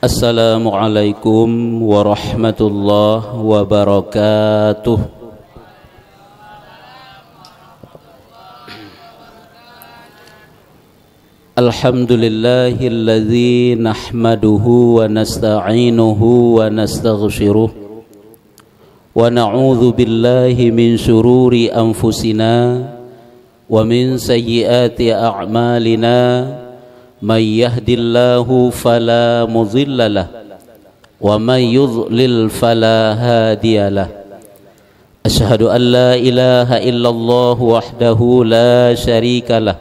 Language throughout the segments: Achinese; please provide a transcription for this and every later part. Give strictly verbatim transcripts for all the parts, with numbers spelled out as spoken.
Assalamualaikum warahmatullahi wabarakatuh. Alhamdulillahilladzi nahmaduhu wa nasta'inuhu wa nastaghfiruh. Wa na'udzu billahi min syururi anfusina wa min sayyiati a'malina. May yahdillahu fala mudhillalah, wa may yudhlil fala hadiyalah. Asyhadu an la ilaha illallah wahdahu la syarikalah,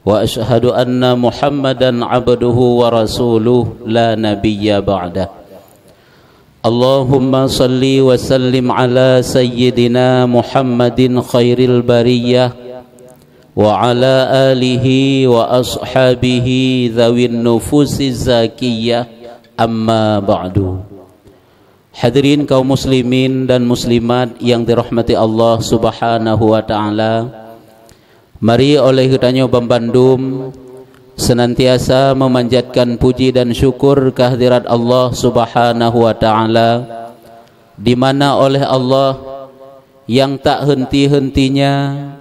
wa asyhadu anna Muhammadan abduhu wa rasuluh la nabiyya ba'dah. Allahumma salli wa sallim ala sayyidina Muhammadin khairil bariyah, wa ala alihi wa ashabihi dzawin nufusiz zakiyah, amma ba'du. Hadirin kaum muslimin dan muslimat yang dirahmati Allah Subhanahu wa taala, mari oleh geutanyoe banbandum senantiasa memanjatkan puji dan syukur kehadirat Allah Subhanahu wa taala, di mana oleh Allah nyang tak henti-hentinya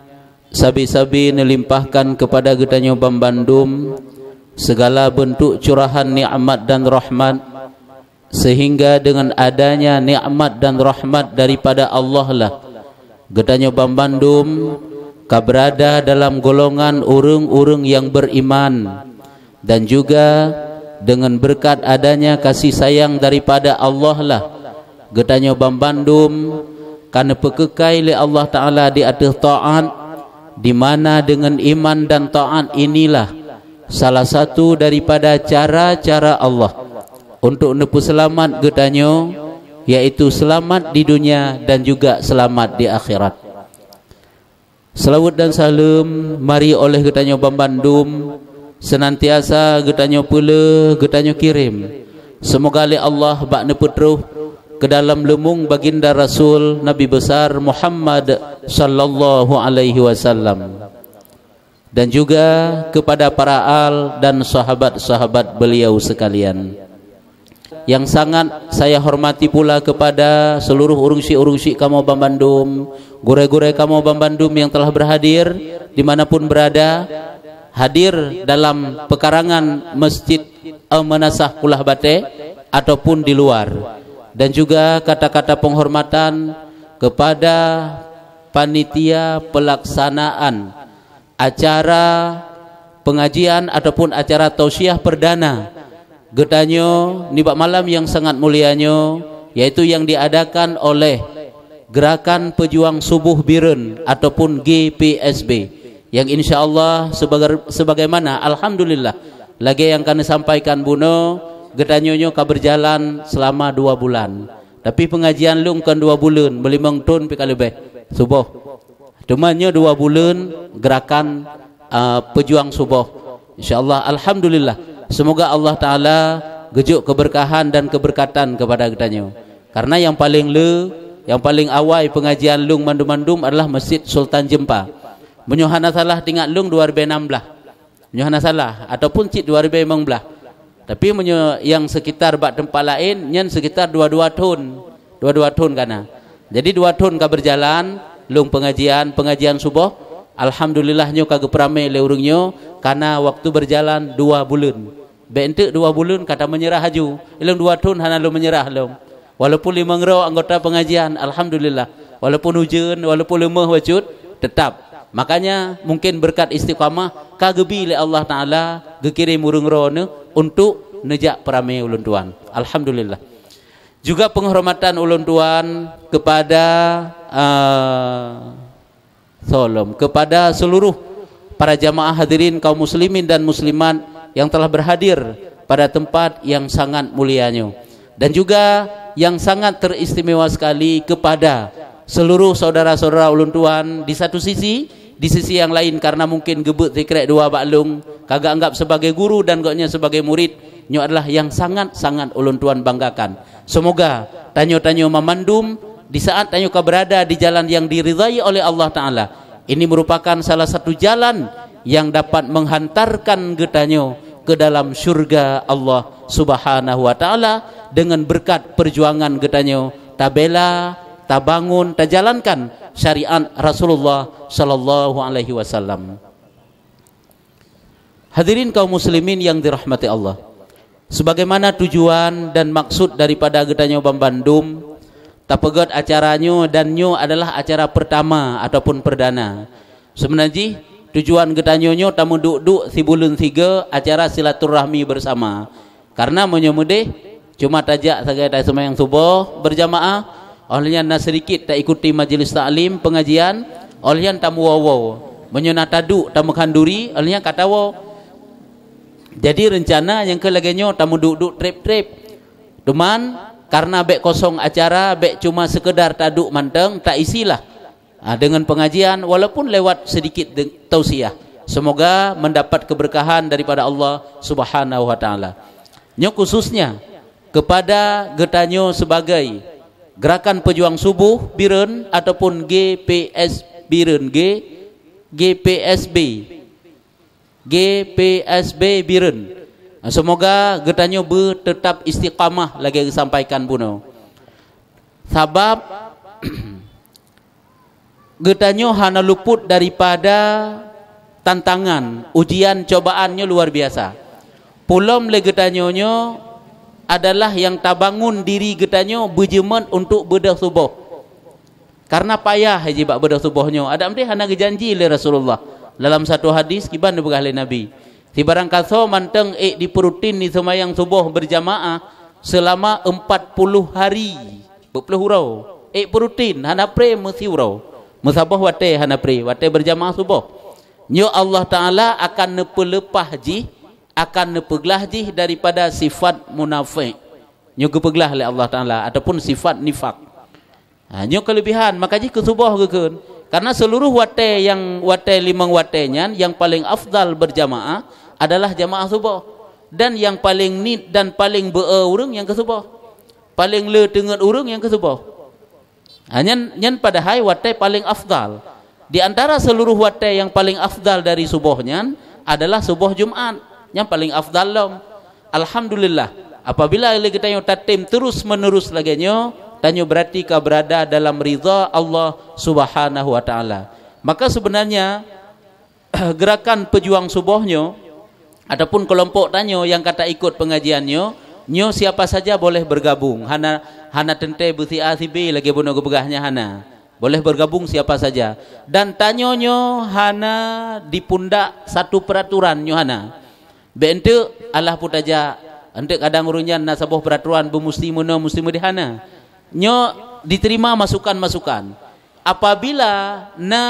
sabe-sabe neulimpahkan keupada geutanyoe banbandum segala beuntuk curahan nikmat dan rahmat, sehingga deungon adanya nikmat dan rahmat daripada Allah lah geutanyoe banbandum ka beurada dalam golongan ureuëng-ureuëng nyang beriman, dan juga deungon beureukat adanya kasih sayang daripada Allah lah geutanyoe banbandum ka neupeukeukai lé Allah Taala di ateueh taát, di mana deungon iman dan taát inilah salah satu daripada cara-cara Allah untuk neupeuseulamat geutanyoe, yaitu seulamat di dunia dan juga seulamat di akhirat. Seulaweuet dan saleuem mari oleh geutanyoe banbandum senantiasa geutanyoe peuleueh, geutanyoe kirém. Seumoga lé Allah bak neupeutroh keu dalam leumong baginda Rasul Nabi Besar Muhammad sallallahu alaihi wasallam, dan juga kepada para al dan sahabat-sahabat beliau sekalian. Yang sangat saya hormati pula kepada seluruh ureuëng syik-ureuëng syik kamoe banbandum, gurée-gurée kamoe banbandum yang telah berhadir di mana pun berada, hadir dalam pekarangan Masjid Al-Manasah Kulah Batée ataupun di luar, dan juga kata-kata penghormatan kepada panitia pelaksanaan acara pengajian ataupun acara tausiah perdana geutanyoe nibak malam yang sangat mulia nyoe, yaitu yang diadakan oleh Gerakan Pejuang Suboh Bireuen ataupun G P S B, yang insya Allah sebagai, sebagaimana, alhamdulillah, lagée nyang ka neusampaikan bunoe, geutanyoe nyoe ka berjalan selama dua bulan. Tapi pengajian lôn kon dua buleuen, meulimong thon pih ka leubeh. Suboh. Teuma nyoe dua buleuen gerakan, a, Pejuang Suboh. Insya Allah, alhamdulillah. Semoga Allah Taala geujok keberkahan dan keberkatan kepada geutanyoe. Karena yang paling le, yang paling awai pengajian lôn mandum-mandum adalah Masjid Sultan Jeumpa. Meunyoe hana salah teuingat lôn dua ribée nam blah. Meunyoe hana salah, ataupun cit dua ribée limong blah. Tapi meunyoe nyang sekitar bak teumpat laén, nyan sekitar dua dua thon. Dua dua thon ka na. Jadi dua thon ka berjalan, lôn pengajian, pengajian suboh. Alhamdulillah nyoe ka geupeuramé lé ureuëng nyoe, ka na waktu berjalan dua buleuen. Bék enteuk dua buleuen ka tameunyeurah laju. Ilôn dua thon hana lôn meunyeurah lom. Walaupun limong droe anggota pengajian, alhamdulillah. Walaupun ujeuen, walaupun leumoh bacut, tetap. Makanya, mungkin berkat istiqamah ka geubi lé Allah Taala, geukirém ureuëng droeneuh untuk neujak peuramé ulôn tuan. Alhamdulillah. Juga penghormatan ulôn tuan kepada, eh, Solom kepada seluruh para jamaah hadirin kaum muslimin dan muslimat yang telah berhadir pada tempat yang sangat mulia nyoe, dan juga yang sangat teristimewa sekali kepada seluruh saudara-saudara ulôn tuan di satu sisi, di sisi yang lain karena mungkin geubeuet sikrek dua bak lôn, ka geuanggap sebagai guru dan gobnyan sebagai murid, nyoe adalah yang sangat-sangat ulôn tuan banggakan. Semoga tanyoe-tanyoe mamandum di saat tanyoe ka berada di jalan yang diridhai oleh Allah Taala, ini merupakan salah satu jalan yang dapat menghantarkan geutanyoe ke dalam syurga Allah Subhanahu wa Taala dengan berkat perjuangan geutanyoe tabela, tabangun, tajalankan syariat Rasulullah sallallahu alaihi wasallam. Hadirin kaum muslimin yang dirahmati Allah. Sebagaimana tujuan dan maksud daripada geutanyoe banbandum, tapeugét acara nyoe dan nyoe adalah acara pertama ataupun perdana. Seubeuna jih, tujuan geutanyoe nyoe tameuduek-duek sibuleuen sigoe acara silaturahmi bersama. Karena meunyoe meudeh, cuma tajak sagai taseumayang suboh berjamaah, óh lheueh nyan na seudikit taikuti majelis taklim pengajian, óh lheueh nyan tamuwoe-woe. Meunyoe na taduek tameukhanduri, óh lheueh nyan ka tawoe. Jadi reuncana nyang keu lagée nyoe tameuduek-duek treb-treb. Teuma, karena bék kosong acara, bék cuma sekedar taduek mantong, taisilah. Ha, dengan pengajian, walaupun lewat sedikit de-, tausiah. Semoga mendapat keberkahan daripada Allah Subhanahu wa Taala. Nyoe khususnya kepada geutanyoe sebagai Gerakan Pejuang Suboh Bireuen ataupun G P S Bireuen, G, G P S B. G P S B Bireuen. Semoga geutanyoe beuteutap istiqamah lagée geusampaikan bunoe. Sabab geutanyoe hana luput daripada tantangan, ujian, cobaan nyoe luar biasa. Peulom lé geutanyoe nyoe adalah nyang tabangun diri geutanyoe beujeumet untuk beudôh suboh. Karena payah jih bak beudôh suboh nyoe, adak meudeh hana geujanji lé Rasulullah. Dalam satu hadis kiban neupeugah lé Nabi, "Sibarang kasoe mantong ék dipeurutin diseumayang suboh berjamaah selama empat puluh hari." Peuet ploh uroe. Ék peurutin, hana pré meusiuroe. Meusaboh watée hana pré, watée berjamaah suboh. Nyoe Allah Taala akan neupeuleupah jih, akan neupeuglah jih daripada sifat munafék. Nyoe geupeuglah lé Allah Taala ataupun sifat nifak. Ha, nyoe keulebihan, maka jih keu suboh geukheun. Karena seluruh watée nyang watée limong watée nyan, nyang paleng afdal berjamaah adalah jamaah suboh. Dan nyang paleng nit dan paleng beu-e ureuëng nyang keu suboh. Paleng le teungeut ureuëng nyang keu suboh. Ha, nyan, nyan padahai watée paleng afdal. Di antara seluruh watée nyang paleng afdal dari suboh nyan adalah suboh Jumat, nyang paleng afdal lom. Alhamdulillah, apabila lé geutanyoe tatem terus-menerus lagée nyoe, tanyoe berarti ka berada dalam ridha Allah Subhanahu wa Taala. Maka sebenarnya, gerakan pejuang suboh nyoe ataupun kelompok tanyoe nyang ka taikot pengajian nyoe, nyoe siapa saja boleh bergabung. Hana, hana teuntée beusi'a sibe lagée bunoe geupeugah nyan, hana. Boleh bergabung siapa saja. Dan tanyoe nyoe hana dipundak satu peraturan, nyoe hana. Bék enteuk alah peutajak, enteuk kadang ureuëng nyan na saboh peraturan beumusti meunoe musti meudeh, hana. Nyoe diterima masukan-masukan. Apabila na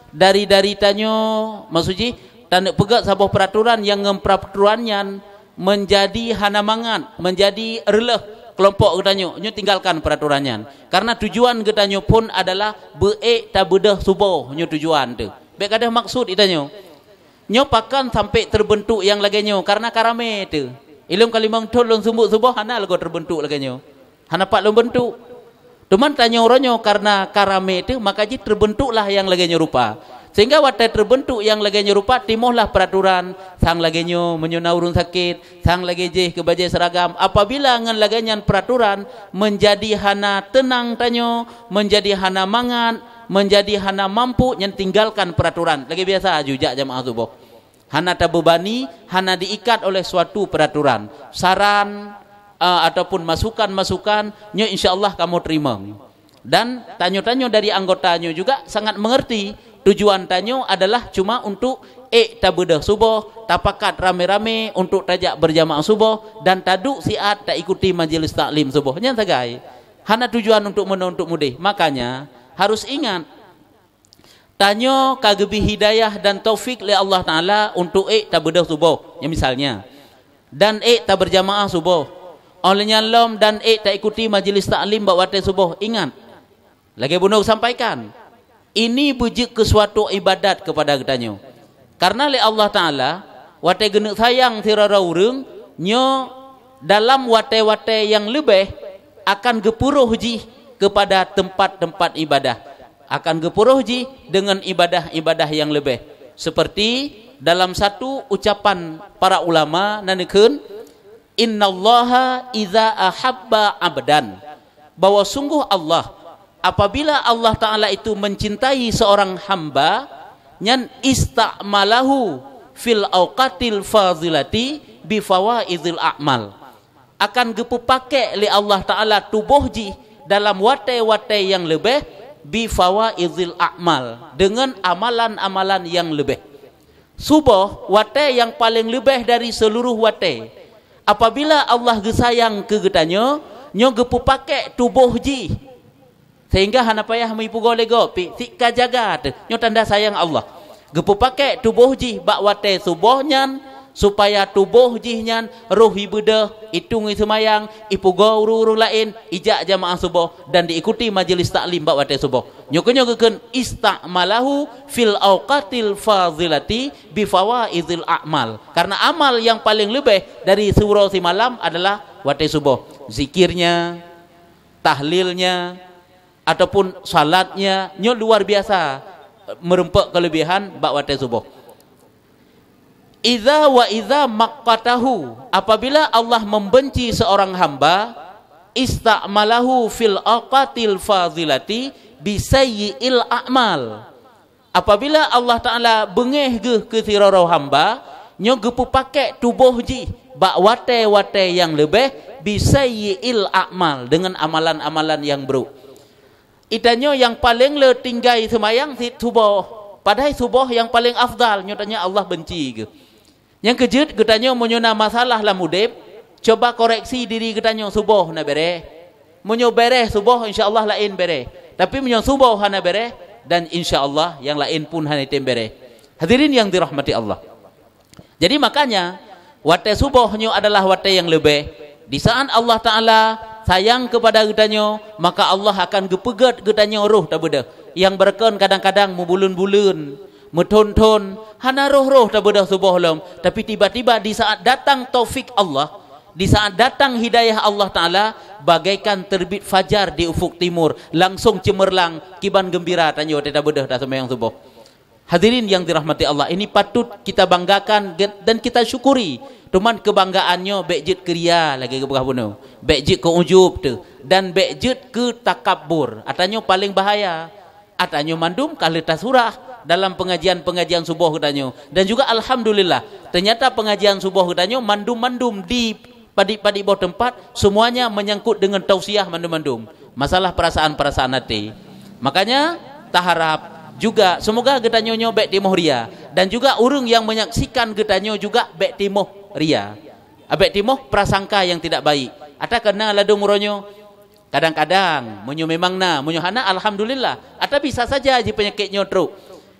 dari-dari tanyoe, maksud jih, taneuk peugét saboh peraturan nyang ngon peraturan nyan menjadi hana mangat, menjadi reuloh kelompok geutanyoe, nyoe tinggalkan peraturan nyan. Karena tujuan geutanyoe phon adalah beuék tabeudôh suboh, nyoe tujuan teuh. Bék gadôh maksud geutanyoe. Nyoe pakon sampai terbentuk nyang lagée nyoe, karena ka ramé teuh. Ilôn ka limong thon lôn seumeubeuet suboh hana lagoe terbentuk lagée nyoe. Hana pat lôn bentuk. Teuma tanyoe uroe nyoe karena ka ramé teuh, maka jih terbentuklah nyang lagée nyoe rupa. Sehingga watée terbentuk nyang lagée nyoe rupa, timohlah peraturan, sang lagée nyoe, meunyoe na ureuëng sakét, sang lagée jih keu bajée seragam. Apabila ngon lagée nyan peraturan menjadi hana teunang tanyoe, menjadi hana mangat, menjadi hana mampu, nyan tinggalkan peraturan. Lagée biasa aju jak jamaah suboh. Hana tabebani, hana diikat oleh suatu peraturan. Saran, eh, ataupun masukan-masukan, nyoe insya Allah kamoe teurimong. Dan tanyoe-tanyoe dari anggota nyoe juga sangat mengerti tujuan tanyoe adalah cuma untuk ék tabeudôh suboh, tapakat ramé-ramé untuk tajak berjamaah suboh dan taduek siat taikuti majelis taklim suboh. Nyan sagai. Hana tujuan untuk meunoe untuk mudeh. Makanya harus ingat, tanyoe ka geubri hidayah dan taufik lé Allah Taala untuk ék tabeudôh suboh. Nyan misalnya, dan ék taberjamaah suboh. Óh lheueh nyan lom dan ék taikuti majelis taklim bak watée suboh. Ingat, lagée bunoe sampaikan, ini beujeuet keu suatu ibadat keupada geutanyoe. Karena lé Allah Taala, watée geuneuk sayang sidroe-droe ureuëng, nyoe dalam watée-watée nyang leubeh akan geupeurôh jih keupada teumpat-teumpat ibadah. Akan geupeurôh jih deungon ibadah-ibadah nyang leubeh, seperti Dalam satu ucapan para ulama na neukheun, "Innallaha idza ahabba abdan," bahwa sungguh Allah, apabila Allah Ta'ala itu mencintai seorang hamba, nyan, "Ista'malahu fil auqatil fadhilati bi fawaidil a'mal," akan geupeupakek lé Allah Ta'ala tuboh jih dalam watée-watée nyang leubeh, bi fawaidil a'mal, deungon amalan-amalan nyang leubeh. Suboh, watée nyang paleng leubeh dari seuluroh watée. Apabila Allah geusayang keu geutanyoe, nyoe geupeupakek tuboh jih, sehingga hana payah meuipugoe lé gob pih, sika jaga teuh. Nyoe tanda sayang Allah. Geupeupakek tuboh jih bak watée suboh nyan, supaya tuboh jih nyan roh ibeudôh, itong iseumayang, ipugoe ureuëng-ureuëng laén, ijak jamaah suboh, dan diikuti majeulis taklim bak watée suboh. Nyoe keunyoe geukheun, "Ista'malahu fil auqatil fadhilati bi fawaidil a'mal." Karena amal nyang paleng leubeh dari siuroe simalam adalah watée suboh. Zikirnya, tahlilnya, ataupun salatnya, nyoe luar biasa meureumpok keulebihan bak watée suboh. "Idza wa idza maqatahu," apabila Allah membenci seorang hamba, "ista'malahu fil auqatil fadhilati bi sayyi'il a'mal." Apabila Allah Ta'ala beungéh geuh keu sidroe hamba, nyoe geupeupakek tuboh jih bak watée-watée nyang leubeh, bi sayyi'il a'mal, deungon amalan-amalan nyang brok. Itanyoe nyang paleng le tinggai seumayang cit suboh, padahai suboh nyang paleng afdal, nyoe tanyoe Allah benci geuh. Nyang keujeuet, geutanyoe meunyoe na masalah lam udeb, coba koreksi diri geutanyoe, suboh na bereh. Meunyoe bereh suboh, insya Allah laén bereh. Tapi meunyoe suboh hana bereh, dan insya Allah nyang laén pun hana item bereh. Hadirin nyang dirahmati Allah. Jadi makanya, watée suboh nyoe adalah watée nyang leubeh. Di saat Allah Ta'ala sayang keupada geutanyoe, maka Allah akan geupeugét geutanyoe roh tabeudôh. Nyang beureukan kadang-kadang meubuleuen-buleuen, meuthon-thon, hana roh-roh tabeudôh suboh lom, tapi tiba-tiba di saat datang taufik Allah, di saat datang hidayah Allah Ta'ala, bagaikan terbit fajar di ufuk timur, langsung cemerlang, kiban geumbira tanyoe watée tabeudôh taseumayang suboh. Hadirin yang dirahmati Allah, ini patut kita banggakan ge-, dan kita syukuri. Teuma keubanggaan nyoe bék jeuet keu ria lagée geupeugah bunoe. Bék jeuet keu ujub teuh dan bék jeuet keu takabur. Ata nyoe paleng bahaya. Ata nyoe mandum ka lheueh tasurah dalam pengajian-pengajian suboh geutanyoe. Dan juga alhamdulillah, ternyata pengajian suboh geutanyoe mandum-mandum di padit-padit boh teumpat, semuanya menyangkut dengan tausiah mandum-mandum. Masalah perasaan-perasaan até. Makanya, taharap juga, semoga geutanyoe nyoe bék timoh ria. Dan juga ureuëng nyang menyaksikan geutanyoe juga bék timoh ria. Ah, bék timoh prasangka nyang tidak baik. Ata keu na ladôm uroe nyoe, kadang-kadang, meunyoe memang na, meunyoe hana, alhamdulillah. Ata bisa saja jih peunyakét nyoe trok.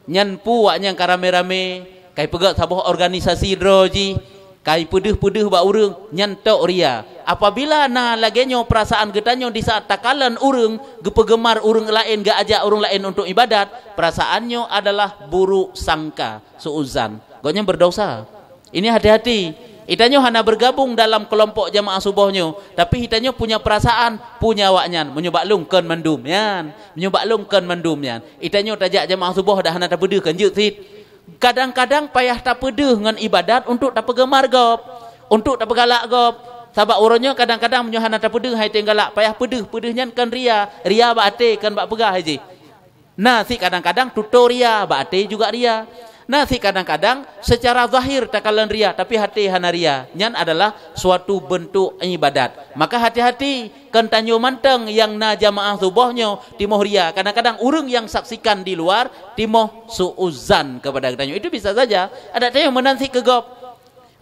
Nyan peue awak nyang ka ramé-ramé, ka ipeugét saboh organisasi droe jih, ka ipeudeuh-peudeuh bak ureuëng, nyan tok ria. Apabila na lagée nyoe perasaan geutanyoe di saat takalon ureuëng, geupeugeumar ureuëng laén, geuajak ureuëng laén untuk ibadat, perasaan nyoe adalah buruk sangka, suuzan. Gobnyan berdosa. Ini hati-hati. Itanyoe hana bergabung dalam kelompok jamaah suboh nyoe, tapi itanyoe punya perasaan, punya awaknyan. Meunyoe bak lôn kon mandum nyan, meunyoe bak lôn kon mandum nyan. Itanyoe tajak jamaah suboh dak hana tapeudeuh, kan jeuet cit. Kadang-kadang payah tapeudeuh ngon ibadat untuk tapeugeumar gob, untuk tapeugalak gob. Sabab uroe nyoe kadang-kadang meunyoe hana tapeudeuh hai teuh galak, payah peudeuh, peudeuh nyan kon ria, ria bak até kon bak peugah jih. Na cit kadang-kadang tutoe ria, bak até juga ria. Na cit kadang-kadang secara zahir takalon ria, tapi até hana ria. Nyan adalah suatu bentuk ibadat. Maka hati-hati, kon tanyoe mantong nyang na jamaah suboh nyoe timoh ria. Kadang-kadang ureuëng nyang saksikan di luar timoh suuzan kepada geutanyoe. Itu bisa saja. Adak tanyoe meunan cit keu gob.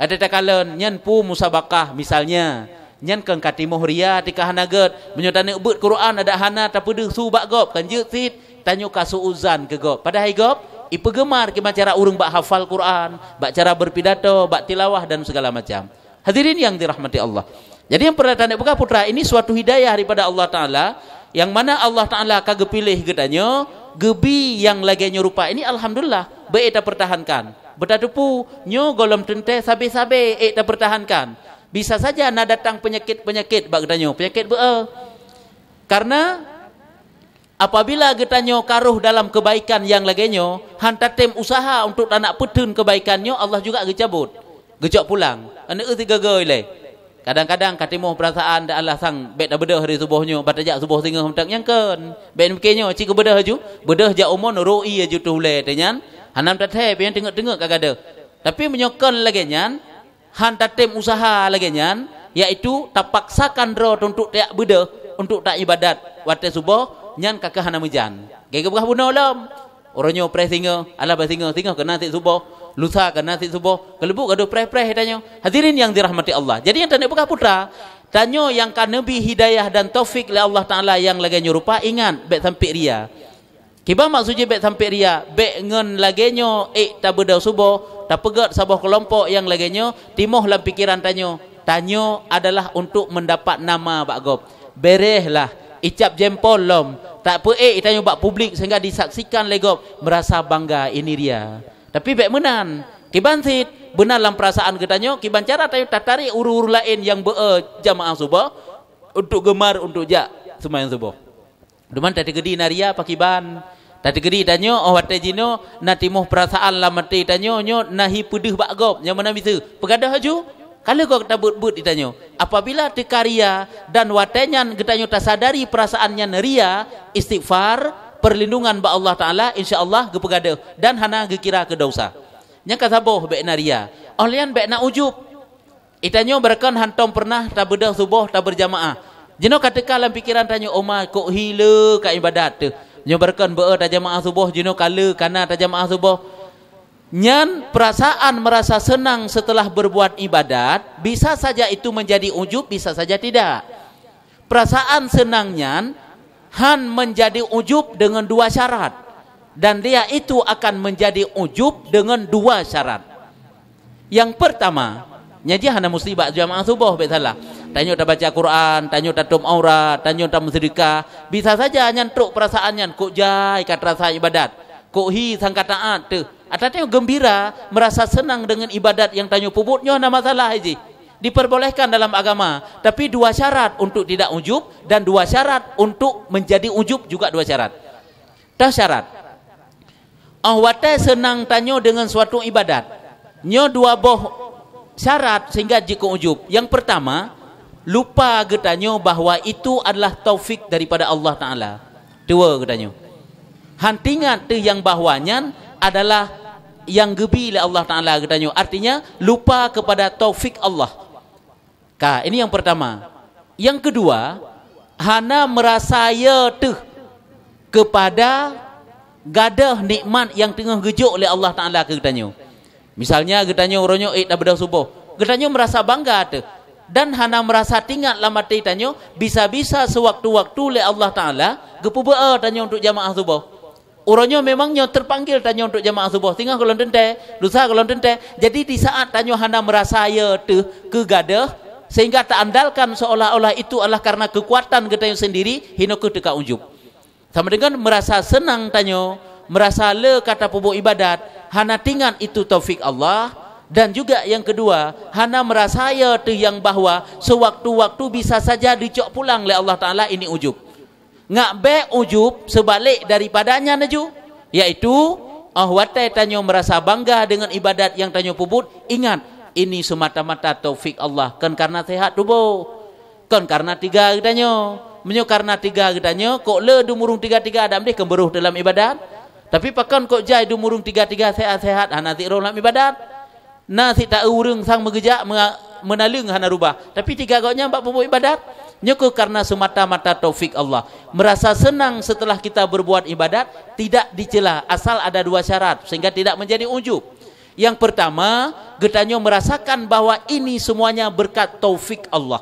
Adak takalon, nyan peue musabakah misalnya. Nyan kon ka timoh ria tika hana gét. Meunyoe taneuk beuet Quran adak hana tapeudeuh su bak gob, kan jeuet cit tanyoe ka suuzan keu gob. Padahai gob ipeugeumar kiban cara ureuëng bak hafal Quran, bak cara berpidato, bak tilawah dan segala macam. Hadirin yang dirahmati Allah. Jadi yang pernah taneuk peugah putra, ini suatu hidayah daripada Allah Ta'ala, yang mana Allah Ta'ala ka geupiléh geutanyoe, geubi nyang lagée nyoe rupa. Ini alhamdulillah, bék tapertahankan. Beutateupeue, nyoe gohlom teuntée sabe-sabe ék tapertahankan. Bisa saja na datang peunyakét-peunyakét bak geutanyoe, peunyakét beu-e. Karena Apabila geutanyoe ka rôh dalam keubaikan nyang lagée nyoe, han tatem useuha untuk tanak peuteun keubaikan nyoe, Allah juga geucabot, geucok pulang. Aneuk sigoe-goe ilée. Kadang-kadang ka timoh peurasaan dak alah sang bék tabeudôh hari suboh nyoe, bah tajak suboh singoh mantong nyang kon. Bék meuke nyoe, ci keubeudôh aju, beudôh jak umon ro ie aju teuh ulée teuh nyan, hana tathée pian teungeut-teungeut ka gadôh. Tapi meunyoe kon lagée nyan, han tatem useuha lagée nyan, yaitu tapaksakan droe untuk tajak beudôh, untuk ta iébadat watée suboh, nyan ka keuh hana meujan. Geupeugah bunoe lom. Uroe nyoe preh singoh, alah bah singoh, singoh keunan sit suboh, lusa keunan sit suboh, keuleubuk gadôh preh-preh tanyoe. Hadirin yang dirahmati Allah. Jadi nyang taneuk peugah putra, tanyoe nyang ka neubi hidayah dan taufik lé Allah Taala nyang lagée nyoe rupa, ingat, bék sampai ria. Kiban maksud jih bék sampai ria, bék ngon lagée nyoe ék tabeudôh suboh, tapeugét saboh keulompok nyang lagée nyoe, timoh lam pikeran tanyoe, tanyoe adalah untuk mendapat nama bak gob. Béréhlah, icab jempol lom, tapeuék tanyoe bak publik sehingga disaksikan lé gob, merasa bangga, ini ria. Tapi bék meunan. Kiban sit, beuna lam peurasaan geutanyoe, kiban cara tanyoe tatarék ureuëng-ureuëng laén nyang beu-e jamaah suboh untuk geumar untuk jak seumayang suboh. Teuma tateukeudi na ria pakiban. Tateukeudi tanyoe, óh watée jinoe na timoh peurasaan lam até tanyoe, nyoe na hi peudeuh bak gob, nyang meunan miseue. Peugadôh aju, ka lheueh gob tabeuet-beuet di tanyoe. Apabila teuka ria dan watée nyan geutanyoe tasadari peurasaan nyan ria, istighfar, perlindungan bak Allah Taala, insya Allah geupeugadôh dan hana geukira keu desya. Nyang ka saboh bék na ria. Óh lheueh nyan bék na ujub. Itanyoe beureukan hántom peureunah tabeudôh suboh tabeurjamaah. Jinoe ka teuka lam pikeran tanyoe, "Oma, kok hi le ka iébadat teuh. Nyoe beureukan beu-e tajamaah suboh, jinoe ka le kana tajamaah suboh." Nyan peurasaan meurasa seunang seuteulah beurbuat iébadat, bisa saja itu meunjadi ujub, bisa saja tidak. Peurasaan seunang nyan han meunjadi ujub deungon dua syarat, dan dia itu akan meunjadi ujub deungon dua syarat. Nyang peurtama, nyan jih hana musti bak jamaah suboh, bék salah. Tanyoe tabaca Quran, tanyoe tatôb aurat, tanyoe tameuseudeukah, bisa saja nyan trok peurasaan nyan, "Kok jai ka teurasa iébadat, kok hi sang ka taát teuh." Atawa tanyoe geumbira, meurasa seunang deungon iébadat nyang tanyoe peubuet, nyoe hana masalah jih. Diperbolehkan dalam agama, tapi dua syarat untuk tidak ujub dan dua syarat untuk menjadi ujub juga dua syarat. Toh syarat. Óh watée seunang tanyoe deungon suatu iébadat, nyoe dua boh syarat sehingga jeuet keu ujub. Nyang peurtama, lupa geutanyoe bahwa itu adalah taufik daripada Allah Taala. Tuwoe geutanyoe. Han teuingat teuh nyang bahwa nyan adalah nyang geubi lé Allah Taala geutanyoe. Artinya, lupa kepada taufik Allah. Ka, ini nyang peurtama. Nyang keudua, hana meurasa yo teuh keupada gadôh nikmat nyang teungoh geujok lé Allah Taala keu geutanyoe. Misalnya, geutanyoe uroe nyoe ék tabeudôh suboh, geutanyoe meurasa bangga teuh dan hana meurasa teuingat lam até tanyoe, bisa-bisa seuwaktu-waktu lé Allah Taala geupeubeu-e tanyoe untuk jamaah suboh. Uroe nyoe memang nyoe teupanggil tanyoe untuk jamaah suboh, singoh gohlom teuntée, lusa gohlom teuntée. Jadi, di saat tanyoe hana meurasa yo teuh keu gadôh, sehingga taandalkan seolah-olah itu adalah karena keukuatan geutanyoe sendiri, hinoe kheueh teuka ujub. Sama deungon meurasa seunang tanyoe, meurasa le ka tapeubuet iébadat, hana teuingat itu taufik Allah, dan juga nyang keudua, hana meurasa yo teuh nyang bahwa seuwaktu-waktu bisa saja dicok pulang lé Allah Taala, ini ujub. Ngak bék ujub seubalek daripada nyan laju, yaitu, óh watée tanyoe meurasa bangga deungon iébadat nyang tanyoe peubuet, ingat, ini semata-mata taufik Allah, kon karena sehat tuboh. Kon karena tiga geutanyoe. Meunyoe karena tiga geutanyoe, kok le dumurung tiga-tiga, dam deh keu beurôh dalam iébadat. Tapi pakon kok jai dumurung tiga-tiga sehat-sehat, hana sit rôh lam iébadat. Na sit ta-eu ureuëng sang meugeujak, meuga-, meunaleueng hana rubah. Tapi tiga gobnyan bak peubuet iébadat. Nyoe kheueh karena semata-mata taufik Allah. Meurasa seunang seuteulah kita beurbuat iébadat, tidak dicela, asal ada dua syarat, sehingga tidak meunjadi ujub. Nyang peurtama, geutanyoe meurasakan bahwa ini semuanya beurkat taufik Allah.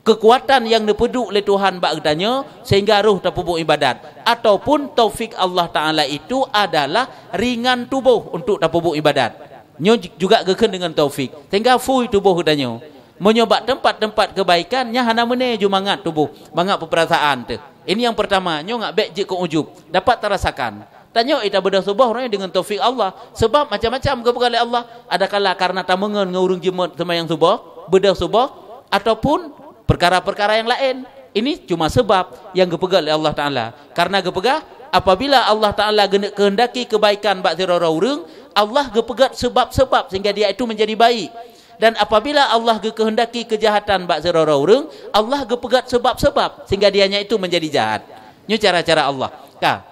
Keukuatan nyang neupeuduek lé Tuhan bak geutanyoe sehingga rôh tapeubuet iébadat, ataupun taufik Allah Taala itu adalah ringan tuboh untuk tapeubuet iébadat. Nyoe ju-, juga geukheun deungon taufik, sehingga phui tuboh geutanyoe. Meunyoe bak teumpat-teumpat keubaikan, nyan hana meuné ju mangat tuboh, mangat peupeurasaan teuh. Ini nyang peurtama, nyoe ngak bék jeuet keu ujub, dapat tarasakan. Tanyoe ék tabeudôh suboh uroe nyoe deungon taufik Allah, sabab macam-macam geupeugah lé Allah. Adakala karena tameungon ngon ureuëng jeuet seumayang suboh, beudôh suboh, ataupun peukara-peukara nyang laén. Ini cuma sebab nyang geupeugét lé Allah Taala. Karena geupeugah, apabila Allah Taala geuneuk keuhendaki keubaikan bak sidroe-droe ureuëng, Allah geupeugét sebab-sebab sehingga dia itu menjadi baik. Dan apabila Allah geukeuhendaki keujahatan bak sidroe-droe ureuëng, Allah geupeugét sebab-sebab sehingga dianya itu menjadi jahat. Nyoe cara-cara Allah. Ka.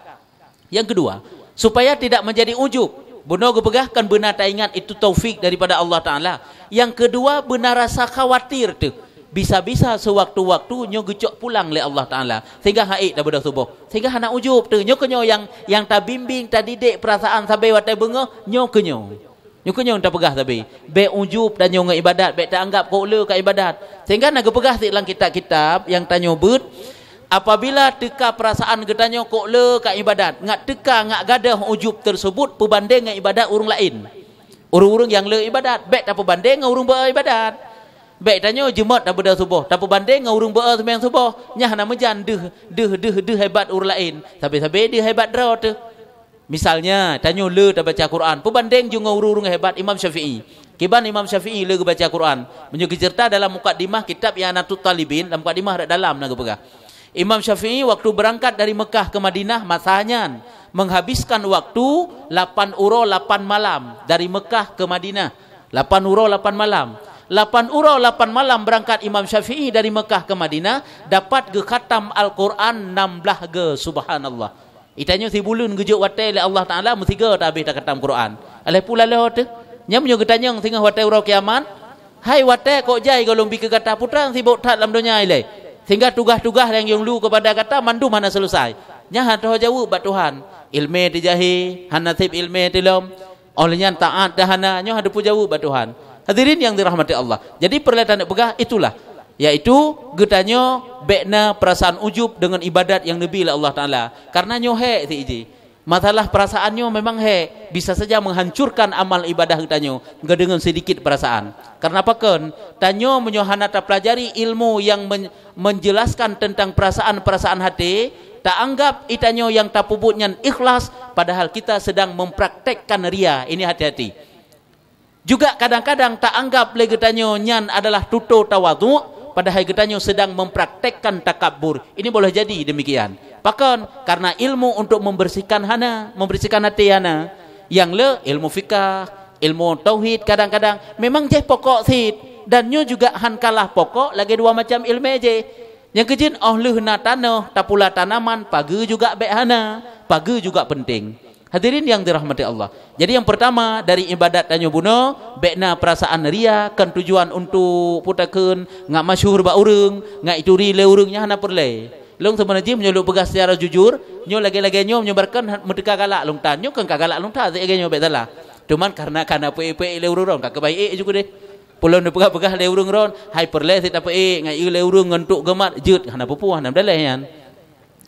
Nyang keudua, supaya tidak menjadi ujub. Bunoe geupeugah kan beuna taingat itu taufik daripada Allah Taala. Nyang keudua, beuna rasa khawatir teuh. Bisa-bisa sewaktu-waktu nyoe geucok pulang lé Allah Taala. Sehingga han ék tabeudôh tuboh. Sehingga hana ujub teuh. Nyoe keunyoe nyang, nyang tabimbing, tadidik peurasaan sabe watée beungoh, nyoe keunyoe. Nyoe keunyoe tapeugah sabe, bék ujub tanyoe ngon ibadat, bék taanggab kok le ka ibadat. Sehingga na geupeugah cit lam kitab-kitab nyang tanyoe beuet, apabila teuka peurasaan geutanyoe kok le ka ibadat, ngat teuka, ngat gadôh ujub teurseubut peubandeng ngon ibadat ureuëng laén. Ureuëng-ureuëng nyang le ibadat, bék tapeubandeng ngon ureuëng beu ibadat. Bék tanyoe jeumöt tabeudôh tuboh, tapeubandeng ngon ureuëng beu seumayang tuboh. Nyan hana meujan deuh, deuh, deuh, deuh hebat ureuëng laén, sabe-sabe deuh hebat droe teuh. Misalnya, tanyoe le tabaca Quran, peubandeng ju ngon ureuëng-ureuëng hebat Imam Syafi'i. Kiban Imam Syafi'i le geubaca Quran. Meunyoe geuceurita dalam mukadimah kitab I'anatut Talibin, lam mukadimah rot dalam na geupeugah. Imam Syafi'i waktu beurangkat dari Mekah ke Madinah, masa nyan menghabiskan waktu lapan uroe lapan malam dari Mekah ke Madinah. Lapan uroe lapan malam. Lapan uroe lapan malam beurangkat Imam Syafi'i dari Mekah ke Madinah, dapat geukhatam Al-Quran nam blaih goe, subhanallah. Geutanyoe sibuleuen geujok watée lé Allah Taala meusigoe tabeh takhatam Quran. Alah peue laloe teuh? Nyan meunyoe geutanyong singoh watée uroe kiamat, "Hai watée, kok jai gohlom bi keu gata, peue teuma sibok that lam donya ilée, sehingga tugaih-tugaih nyang lôn lu keupada gata mandum hana seuleusai?" Nyan hana teuho jaweueb bak Tuhan. Iéleumé teujahe, hana seb iéleumé teulom. Óh lheueh nyan taát dan hana, nyoe hana teupeujaweueb bak Tuhan. Hadirin nyang dirahmati Allah. Jadi peureulée taneuk peugah itulah, yaitu geutanyoe bék na peurasaan ujub deungon ibadat nyang neubi lé Allah Taala. Karena nyoe hék si iji. Masalah peurasaan nyoe memang hék, bisa saja menghancurkan amal ibadah geutanyoe ngon deungon sidikit peurasaan. Karena pakon? Tanyoe meunyoe hana tapeulajari ilmu nyang men-, menjelaskan tentang perasaan-perasaan hati, taanggap geutanyoe nyang tapeubuet nyan ikhlas, padahal kita sedang mempraktekkan ria. Ini hati-hati. Juga kadang-kadang taanggap lé geutanyoe nyan adalah tutoe tawadhu, padahai geutanyoe sedang mempraktekkan takabur. Ini boleh jadi demikian. Pakon? Karena ilmu untuk membersihkan hana, membersihkan hati hana. Nyang le ilmu fikah, ilmu tauhid kadang-kadang memang jih pokok cit, dan nyoe juga han kalah pokok lagée dua macam iéleumé jih. Nyang keujeuet óh lheueh na tanoh, tapula tanaman, pageue juga bék hana, pageue juga penting. Hadirin nyang dirahmati Allah. Jadi nyang pertama dari ibadat tanyoe bunoe, bék na peurasaan ria, kon tujuan untuk peutakheun, ngat masyhur bak ureuëng, ngat ituri lé ureuëng, nyan hana peureulée. Lôn seubeuna jih meunyoe lôn peugah secara jujur, nyoe lagée-lagée nyoe meunyoe barkan meuteuka galak lôn tan, nyoe kon ka galak lôn tan, lagée nyoe bék salah. Cuman karena kana peu-ék-peu-ék lé ureuëng droen, ka keubai ék ju keudeh. Peulom neupeugah-peugah lé ureuëng droen, hai peureulée sit tapeu-ék, ngat ié lé ureuëng ngon tuk geumat, jeuet, hana peue-peue, hana meudaléh nyan.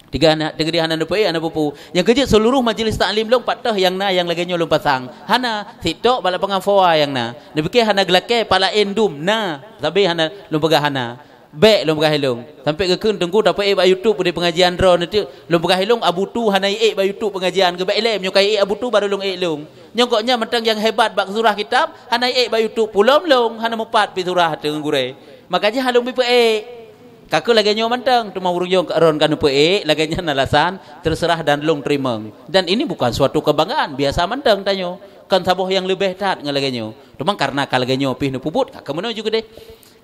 Tiga hana, tiga dia hana neupeu-ék, hana peue-peue. Nyang keujeuet seuluruh majelis taklim lôn pat toh nyang na nyang lagée nyoe lôn pasang. Hana, sitok bak lapangan foa nyang na. Neupike hana geulakée pala endum na, sabe hana lôn peugah hana. Bék lôn peugah ilong. Sampai geukheun teungku tapeu-ék bak YouTube di pengajian droe neuteuk. Lôn peugah ilong Abu Tu hana ék bak YouTube pengajian, geuba ilée meunyoe ka ék Abu Tu baru lôn ék lôn. Nyoe gobnyan mantong nyang hebat bak surah kitab, hana ék bak YouTube pulom lôn, hana mupat pi surah teuh ngon gurée. Maka jih hana lôn bi peu-ék. Ka keuh lagée nyoe mantong, teuma ureuëng nyang ka ron ka neupeu-ék, lagée nyan alasan, terserah dan lôn teurimong. Dan ini bukan suatu kebanggaan, biasa mantong tanyoe. Kon saboh nyang leubeh that ngon lagée nyoe. Teuma karena ka lagée nyoe pih neupeubuet, ka keuh meunoe ju keudeh.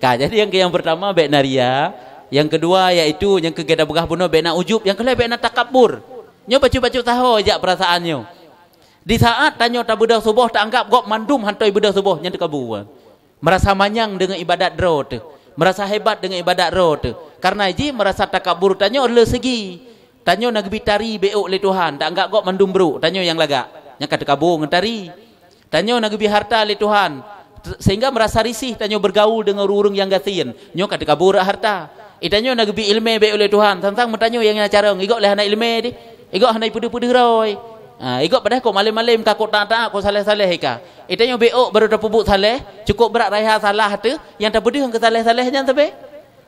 Ka, jadi nyang, nyang pertama bék na ria, nyang keudua yaitu nyang keu gata peugah bunoe bék na ujub, nyang keulhée bék na takabur. Nyoe bacut-bacut saho jak peurasaan nyoe. Di saat tanyoe tabeudôh suboh taanggab gob mandum hantoi beudôh suboh nyan takabur. Meurasa manyang deungon ibadat droe teuh, meurasa hebat deungon ibadat droe teuh. Karena jih meurasa takabur tanyoe le segi. Tanyoe na geubi tari bék ôk lé Tuhan, taanggab gob mandum brôk, tanyoe nyang lagak. Nyan ka takabur ngon tari. Tanyoe na geubi harta lé Tuhan, sehingga meurasa risih tanyoe bergaul deungon ureuëng-ureuëng nyang gasien. Nyoe ka takabur harta. Geutanyoe na geubi iéleumé bék ôk lé Tuhan, sang-sang meutanyoe nyang na carông, igob lé hana iéleumé deh. Igob hana ipeudeuh-peudeuh roi. Ha, igob padahai kok malém-malém ka, kok taát-taát, kok saleh-saleh ka. Geutanyoe bék ôk barô tapeubuet saleh, cukôp brat raiha salah teuh, nyang tapeudeuh nyang keu saleh-saleh nyan sabe.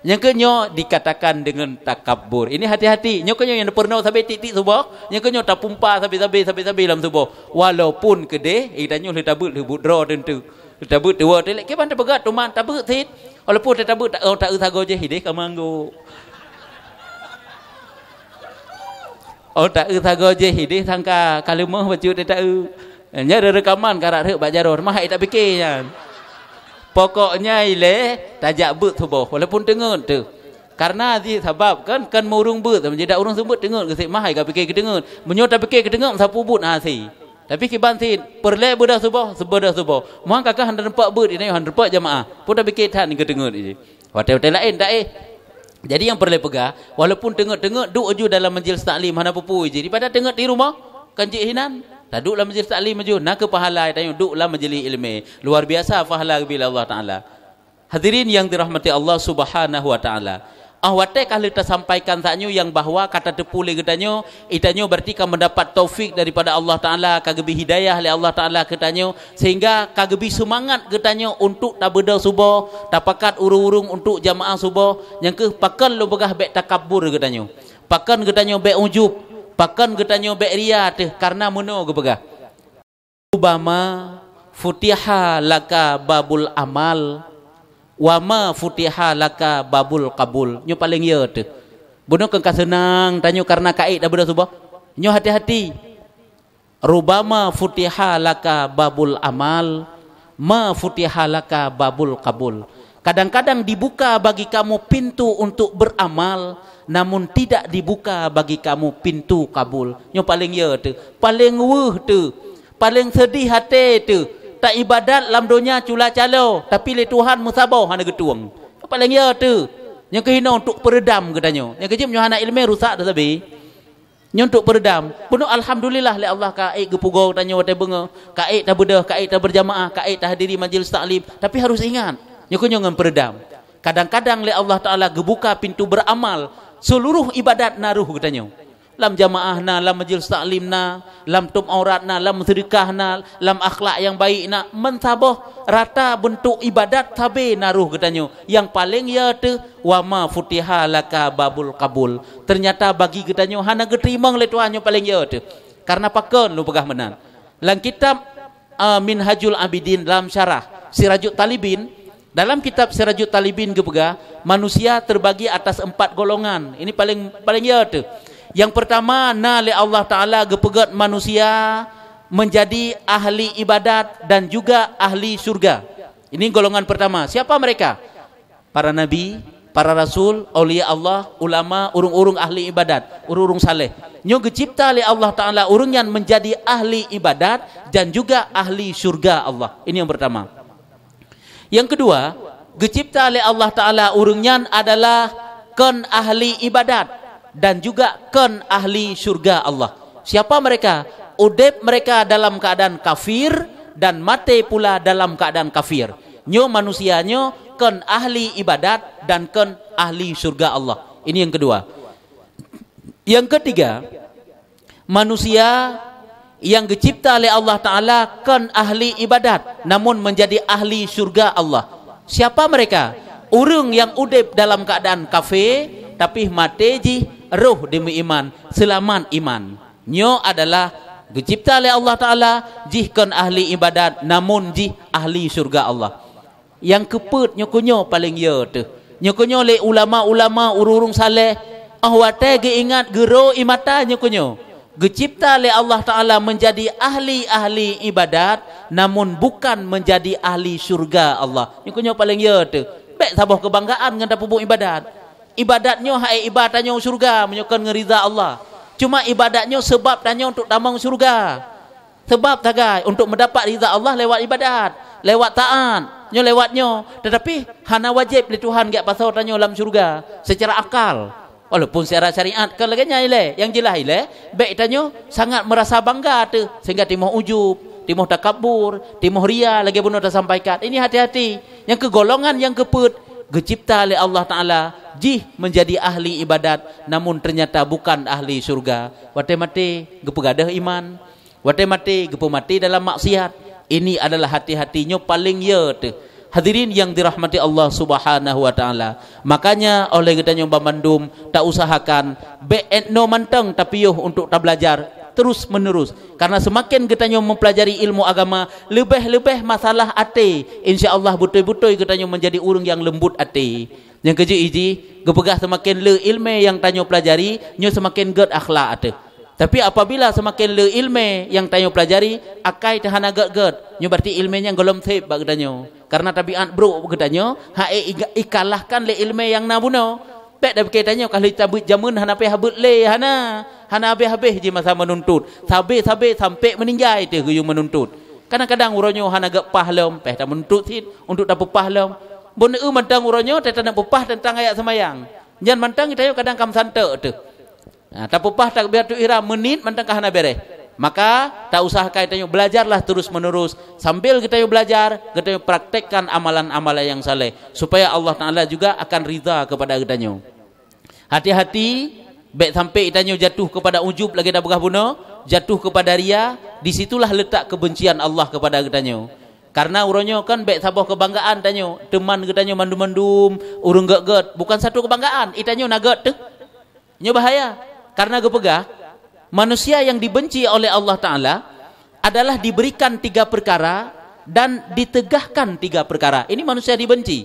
Nyang keu nyoe dikatakan deungon takabur. Ini hati-hati. Nyoe keu nyoe nyang peurunoe sabe tiek-tiek suboh, nyoe keu nyoe tapumpa sabe-sabe, sabe-sabe lam suboh. Walaupun keudeh, eh, geutanyoe lheueh tabeuet lheueh buet droe teuntu. Lheueh tabeuet tuwoe teuh lé, kiban tapeugah teuma tabeuet cit. Walaupun teutabeuet ta-, oh, ta-eu sagoe jih hideh ka meunganggu. Oh, taeu sagoe jih ideh sangka ka leumoh bacut taeu. Nyan reukaman karat rhek bak jaroe, mah hai tapike nyan. Pokoknya ilée tajak beuet suboh walaupun teungeut teuh. Karena jih sabab kan, kan meu ureuëng beuet, meunyoe dak ureuëng seumeubeuet teungeut geusit, mah hai kapike keuteungeut. Meunyoe tapike keuteungeut sapeue buet hase. Tapi kiban sit, peureulée beudôh suboh, seubeudôh suboh. Meuhan kakah hana teumpat beuet, inai hana teumpat jamaah. Pun tapike that keuteungeut jih. Watée-watée laén dak éh. Jadi nyang peureulée peugah, walaupun teungeut-teungeut duek uju dalam majlis taklim hana peue-peue jih, daripada teungeut di rumoh kan jih hinan. Taduek lam majlis taklim uju, na keu pahala tanyoe duek lam majlis ileumé. Luar biasa pahala geubri lé Allah Taala. Hadirin yang dirahmati Allah Subhanahu wa Taala. Ah watée ka lheueh tasampaikan saat nyoe nyang bahwa ka tateupeue lé geutanyoe, geutanyoe berarti ka mendapat taufik daripada Allah Taala, ka geubri hidayah lé Allah Taala keu tanyoe, sehingga ka geubri seumangat geutanyoe untuk tabeudôh suboh, tapakat ureuëng-ureuëng untuk jamaah suboh, nyang kheueh pakon lôn peugah bék takabur geutanyoe. Pakon geutanyoe bék ujub, pakon geutanyoe bék ria teuh, karena meunoe geupeugah, "Rubama futiha laka babul amal, wa ma futiha laka babul kabul." Nyoe paleng yo teuh. Bunoe keu ka seunang tanyoe karena ka ék tabeudôh suboh. Nyoe hati-hati. "Rubama futiha laka babul amal, ma futiha laka babul kabul." Kadang-kadang dibuka bagi kamu pintu untuk beramal, namun tidak dibuka bagi kamu pintu kabul. Nyoe paleng yo teuh, paleng weueh teuh, paleng seudeh até teuh. Ta ibadat lam donya cula calo, tapi lé Tuhan meusaboh hana geutueng. Nyoe paleng yo teuh. Nyang keuhinoe untuk peureudam geutanyoe. Nyang keujeuet nyoe hana ileumé rusak dah sabe. Nyoe untuk peureudam. Peunoh alhamdulillah lé Allah ka ék geupugoe tanyoe watée beungoh, ka ék tabeudôh, ka ék tabeurjamaah, ka ék tahadiri majlis taklim. Tapi harus ingat, nyoe keuh nyoe ngon peureudam. Kadang-kadang lé Allah Taala geubuka pintu beuramal, seuluruh ibadat na roh geutanyoe. Lam jamaah na, lam majlis taklim na, lam tueb aurat na, lam seudeukah na, lam akhlak nyang baik na, meusaboh rata beuntuk ibadat sabe na roh geutanyoe. Nyang paleng yo teuh, "Wa ma futiha laka babul kabul." Ternyata bagi geutanyoe hana geuteurimong lé Tuhan, nyoe paleng yo teuh. Karena pakon lôn peugah meunan? Lam kitab, ah, Minhajul Abidin lam syarah Sirajut Talibin, dalam kitab Sirajut Talibin geupeugah, manusia terbagi atas empat golongan. Ini paleng, paleng yo teuh. Nyang pertama, na lé Allah Taala geupeugét manusia menjadi ahli ibadat dan juga ahli syurga. Ini golongan pertama. Siapa mereka? Para nabi, para rasul, aulia Allah, ulama, ureuëng-ureuëng ahli ibadat, ureuëng-ureuëng saleh. Nyoe geucipta lé Allah Taala ureuëng nyan menjadi ahli ibadat dan juga ahli syurga Allah. Ini yang pertama. Yang kedua, geucipta lé Allah Taala ureuëng nyan adalah kon ahli ibadat dan juga kon ahli syurga Allah. Siapa mereka? Udeb mereka dalam keadaan kafir dan maté pula dalam keadaan kafir. Nyoe manusia nyoe kon ahli ibadat dan kon ahli syurga Allah. Ini yang kedua. Yang ketiga, manusia nyang geucipta lé Allah Taala kon ahli ibadat, namun menjadi ahli syurga Allah. Siapa mereka? Ureuëng nyang udeb dalam keadaan kafé, tapi maté jih roh dimeuiman, seulamat iman. Nyoe adalah geucipta lé Allah Taala, jih kon ahli ibadat, namun jih ahli syurga Allah. Nyang keupeuet nyoe keuh nyoe paleng yo teuh. Nyoe keuh nyoe lé ulama-ulama, ureuëng-ureuëng saleh, óh watée geuingat geuro ie mata nyoe keuh nyoe. Geucipta lé Allah Taala menjadi ahli-ahli ibadat, namun bukan menjadi ahli syurga Allah. Nyoe keuh nyoe paleng yo teuh. Bék saboh keubanggaan ngon tapeubuet ibadat. Ibadat nyoe hai iba tanyoe syurga meunyoe kon ngon riza Allah. Cuma ibadat nyoe seubab tanyoe untuk tamong syurga. Seubab sagai untuk meudapat riza Allah lewat ibadat, lewat taát, nyoe lewat nyoe. Tetapi hana wajéb lé Tuhan geujak pasoe tanyoe lam syurga secara akal. Walaupun secara syariat kon lagée nyan ilée, nyang jeulaih ilée, bék tanyoe sangat meurasa bangga teuh sehingga timoh ujub, timoh takabur, timoh ria lagée bunoe tasampaikan. Ini hati-hati. Nyang keu golongan nyang keupeuet geucipta lé Allah Taala jih menjadi ahli ibadat, namun ternyata bukan ahli syurga. Watée maté geupeugah deuh iman, watée maté geupeumaté dalam maksiat. Ini adalah hati-hati nyoe paleng yo teuh. Hadirin yang dirahmati Allah Subhanahu wa Taala. Makanya oleh geutanyoe banmandum ta usahakan bék étno mantong tapiôh untuk tabelajar terus menerus. Karena semakin geutanyoe mempelajari ilmu agama, leubeh-leubeh masalah até, insya Allah beutôi-beutôi geutanyoe menjadi ureuëng nyang leumbut até. Nyang keujeuet iji, geupeugah seumaken le iéleumé nyang tanyoe peulajari, nyoe seumaken gét akhlak ateueh. Tapi apabila seumaken le iéleumé nyang tanyoe peulajari, akai teuh hana gét-gét, nyoe berarti iéleumé nyan gohlom sép bak geutanyoe. Karena tabiat brok geutanyoe hana iga-, ikalahkan lé iéleumé nyang na bunoe. Bék tapike tanyoe ka lheueh tabeuet jameun hana payah beuet lé, hana, hana habéh-habéh jih masa meununtut. Sabé-sabé sampoe meuninggai teuh geuyue meununtut. Kadang-kadang uroe nyoe hana gét paih lom, payah tameununtut cit untuk tapeupah lom. Bun eu mantong uroe nyoe teuh taneuk peupah teuntang ayat seumayang. Nyan mantong tanyoe kadang ka meusanteuk teuh. Nah, tapeupah takbiratul ihram menit mantong ka hana béréh. Maka, ta usah akai tanyoe, belajarlah terus-menerus. Sambil geutanyoe belajar, geutanyoe praktekkan amalan-amalan nyang saleh, supaya Allah Taala juga akan ridha kepada geutanyoe. Hati-hati, bék sampoe tanyoe jatuh kepada ujub lagée tapeugah bunoe, jatuh kepada ria, di situlah letak kebencian Allah kepada geutanyoe. Karena uroe nyoe kan bék saboh keubanggaan tanyoe, teuman geutanyoe mandum-mandum ureuëng gét-gét, bukan satu keubanggaan, itanyoe na gét teuh. Nyoe bahaya, karena geupeugah, manusia yang dibenci oleh Allah Taala adalah diberikan tiga perkara dan ditegahkan tiga perkara. Ini manusia dibenci.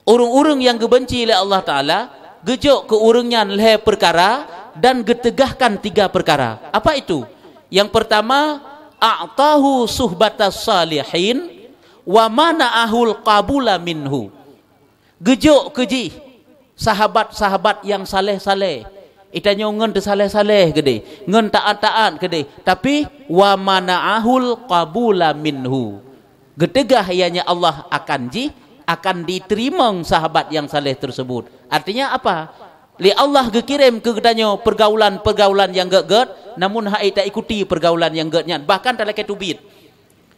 Ureuëng-ureuëng nyang geubenci lé Allah Taala, geujok keu ureuëng nyan lhée peukara dan geuteugahkan tiga peukara. Apa itu? Nyang peurtama, a'tahu suhbatas salihin wa mana'ahul qabula minhu. Geujok keu jih sahabat-sahabat nyang saleh-saleh. Itanyoe ngon teusaleh-saleh keudeh, ngon taat-taat keudeh, tapi wa mana'ahul qabula minhu. Geuteugah, ianya Allah akan jih, akan jiteurimong sahabat nyang saleh teurseubut. Artinya apa? Lé Allah geukirém keu geutanyoe peurgaulan-peurgaulan nyang gét-gét, namun hana taikuti peurgaulan nyang gét nyan, bahkan talakée teubiet.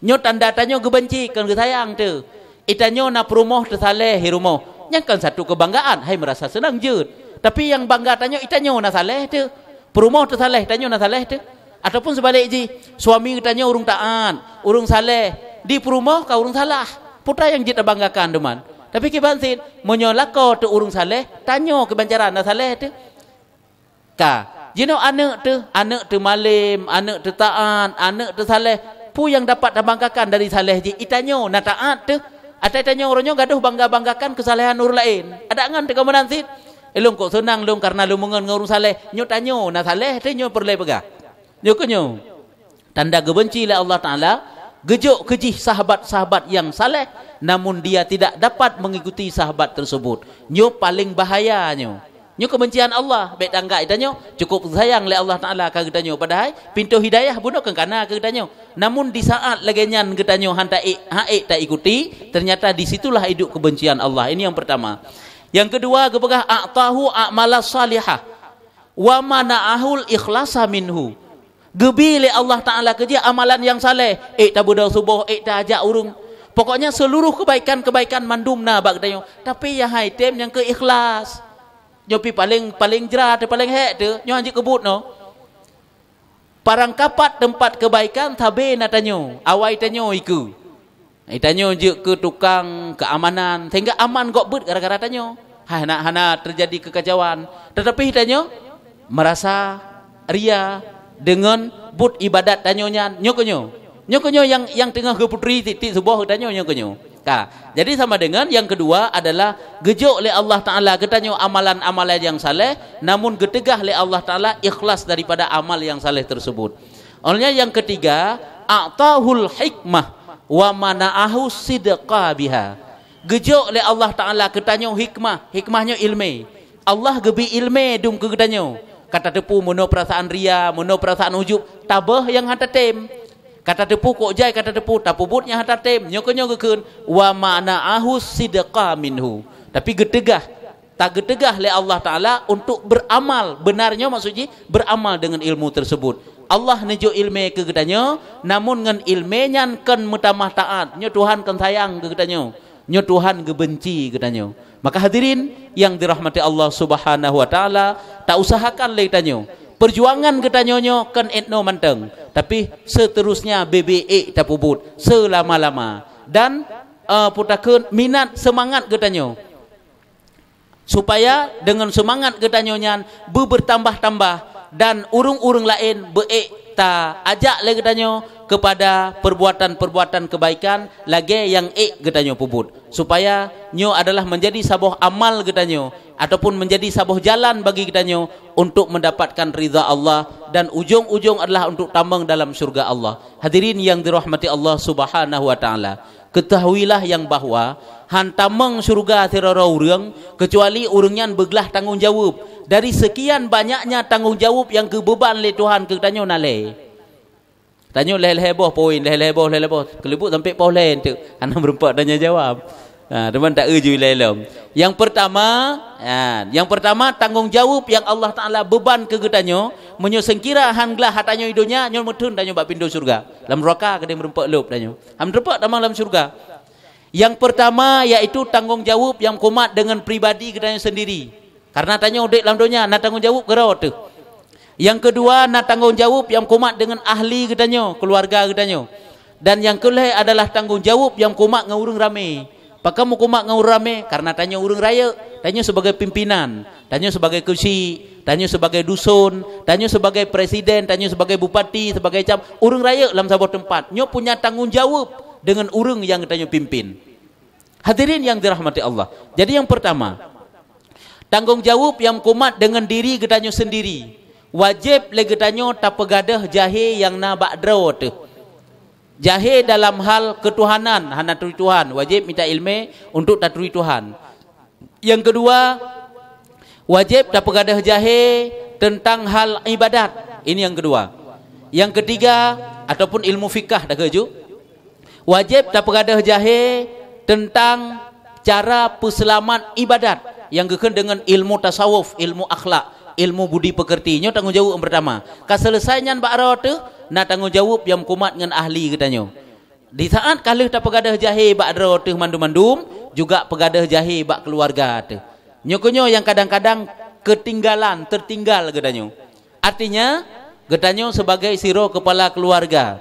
Nyoe tanda tanyoe geubenci, kon geusayang teuh. Itanyoe na peurumoh teusaleh di rumoh. Nyan kon satu keubanggaan, hai meurasa seunang jeuet. Tapi nyang bangga tanyoe itanyoe na saleh teuh. Peurumoh teusaleh, tanyoe na saleh teuh. Ataupun seubalek jih, suami geutanyoe ureuëng taat, ureuëng saleh, di peurumoh ka ureuëng salah. Peue nyang jeuet tabanggakan teuma. Tapi kiban cit, meunyoe lakoe teuh ureuëng saleh, tanyoe kiban cara na saleh teuh. Ka. Jinoe aneuëk teuh, aneuëk teuh malem, aneuëk teuh taat, aneuëk teuh saleh. Peue nyang dapat tabanggakan dari saleh jih? Itanyoe na taat teuh. Atawa itanyoe uroe nyoe gadoh bangga-banggakan keusalehan ureuëng laén? Adak ngon teuka meunan cit. Ilôn kok seunang lôn kareuna lôn meungon ngon ureuëng saleh. Nyoe tanyoe na saleh teuh nyoe peureulée peugah. Nyoe keuh nyoe. Tanda geubenci lé Allah Taala, geujok keu jih sahabat-sahabat nyang saleh, namun dia tidak dapat mengikuti sahabat tersebut. Nyoe paleng bahaya nyoe. Nyoe keubencian Allah, bék tanggak geutanyoe, cukup sayang lé Allah Taala keu geutanyoe, padahai pintoe hidayah bunoe kon kana keu geutanyoe. Namun di saat lagée nyan geutanyoe hana ék, hana ék taikuti, ternyata di situlah idup keubencian Allah. Ini yang pertama. Yang kedua, geupeugah a'tahu a'malas salihah wa mana'ahul ikhlasa minhu. Geubi lé Allah Taala keu jih amalan nyang saleh, ék tabeudoh suboh, ék taajak ureuëng. Pokoknya seluruh kebaikan-kebaikan mandum na bak geutanyoe. Tapi nyang hai tem nyang keu ikhlas. Nyoe pi paleng, paleng jra teuh, paleng hék teuh, nyoe hanjeuet keubuet noh. Parang kapat teumpat keubaikan sabe na tanyoe, awai tanyoe ikeue. Itanyoe jeuet keu tukang keuamanan, sehingga aman gob beuet gara-gara tanyoe. Hana, hana teujadi keukacauan. Teutapi tanyoe meurasa ria deungon buet ibadat tanyoe nyan. Nyoe keuh nyoe. Nyoe keuh nyoe nyang, nyang teungoh geupeuturi tieb-tieb suboh tanyoe, nyoe keuh nyoe. Ka. Jadi sama dengan yang kedua adalah geujok lé Allah Taala geutanyoe amalan-amalan nyang saleh, namun geuteugah lé Allah Taala ikhlas daripada amal nyang saleh tersebut. Oleh yang ketiga, a'tahul hikmah wa mana'ahu sidqa biha. Geujok lé Allah Taala keu tanyoe hikmah, hikmah nyoe iéleumé. Allah geubi iéleumé dum keu geutanyoe. Ka tateupeue meunoe peurasaan ria, meunoe peurasaan ujub, taböh nyang hana tatem. Ka tateupeue kok jai, ka tateupeue tapeubuet nyang hana tatem. Nyoe keuh nyoe geukheun, wa mana'ahu sidqa minhu. Tapi geuteugah, tageuteugah lé Allah Taala untuk beramal. Benar nyoe maksud jih, beramal dengan ilmu tersebut. Allah neujok iéleumé keu geutanyoe, namun ngon iéleumé nyan kon meutamah taat. Nyoe Tuhan kon sayang keu geutanyoe. Nyoe Tuhan geubenci geutanyoe. Maka hadirin yang dirahmati Allah Subhanahu wa Taala, tausahakan lé geutanyoe. Perjuangan geutanyoe nyoe kon 'et noe mantong, tapi seterusnya beu-beu ék tapeubuet seulama-lama. Dan, eh, peutakheun minat seumangat geutanyoe. Supaya deungon seumangat geutanyoe nyan beubeutambah-tambah dan ureuëng-ureuëng laén beu-ék taajak lé geutanyoe keupada peurbuatan-peurbuatan keubaikan lagée nyang ék geutanyoe peubuet, supaya nyoe adalah meunjadi saboh amal geutanyoe ataupun meunjadi saboh jalan bagi geutanyoe untuk meundapatkan ridha Allah dan ujong-ujong adalah untuk tamong dalam syeuruga Allah. Hadirin nyang dirahmati Allah Subhanahu wa Taala, keutahuilah nyang bahwa han tamong syeuruga sidroe ureuëng keucuali ureuëng nyan beuglah tanggong jaweueb. Dari seukian banyaknya tanggong jaweueb nyang geubeuban lé Tuhan keu geutanyoe na lhée. Tanyoe lhée-lhée boh poin, lhée-lhée boh, lhée-lhée boh. Keuleubuk sampai poh lhée teuk, hana meureumpok tanyoe jaweueb. Ha, teuma tak eu ju ilée lom. Nyang peurtama, ha, nyang peurtama tanggong jaweueb nyang Allah Taala beuban keu geutanyoe, meunyoe seukira han glah that tanyoe i donya, nyoe meutheun tanyoe bak pintoe syeuruga. Lam nuraka keudeh meureumpok lôb tanyoe. Han meureumpok tamong lam syeuruga. Nyang peurtama yaitu tanggong jaweueb nyang meukumat deungon pribadi geutanyoe seundiri. Kareuna tanyoe udeb lam donya na tanggong jaweueb keudroe teuh. Nyang keudua na tanggong jaweueb nyang meukumat deungon ahli geutanyoe, keuluwarga geutanyoe. Dan nyang keulhée adalah tanggong jaweueb nyang meukumat ngon ureuëng ramé. Pakon meukumat ngon ureuëng ramé? Kareuna tanyoe ureuëng rayeuk, tanyoe sibagai pimpinan, tanyoe sibagai keuchik, tanyoe sibagai duson, tanyoe sibagai presiden, tanyoe sibagai bupati, sibagai cam, ureuëng rayeuk lam saboh teumpat. Nyoe punya tanggong jaweueb deungon ureuëng nyang geutanyoe pimpin. Hadirin nyang dirahmati Allah. Jadi nyang peurtama, tanggong jaweueb nyang meukumat deungon diri geutanyoe seundiri. Wajéb lé geutanyoe tapeugadôh jahé nyang na bak droe teuh. Jahé dalam hal keutuhanan, hana turi Tuhan, wajéb mita iéleumé untuk taturi Tuhan. Nyang keudua, wajéb tapeugadôh jahé teuntang hal iébadat. Ini nyang keudua. Nyang keutiga, ataupun ilmu fikah dah keuju. Wajéb tapeugadôh jahé teuntang cara peuseulamat iébadat nyang geukheun deungon ilmu tasawuf, ilmu akhlak, ilmu budi peukeurti. Nyoe tanggong jaweueb nyang peurtama. Ka seuleusai nyan bak droe teuh, na tanggong jaweueb nyang meukumat ngon ahli geutanyoe. Di saát ka lheueh tapeugadôh jahé bak droe teuh mandum-mandum, juga peugadôh jahé bak keuluwarga teuh. Nyoe keuh nyoe nyang kadang-kadang keutinggalan, teutinggal geutanyoe. Artinya, geutanyoe sibagai sidroe keupala keuluwarga,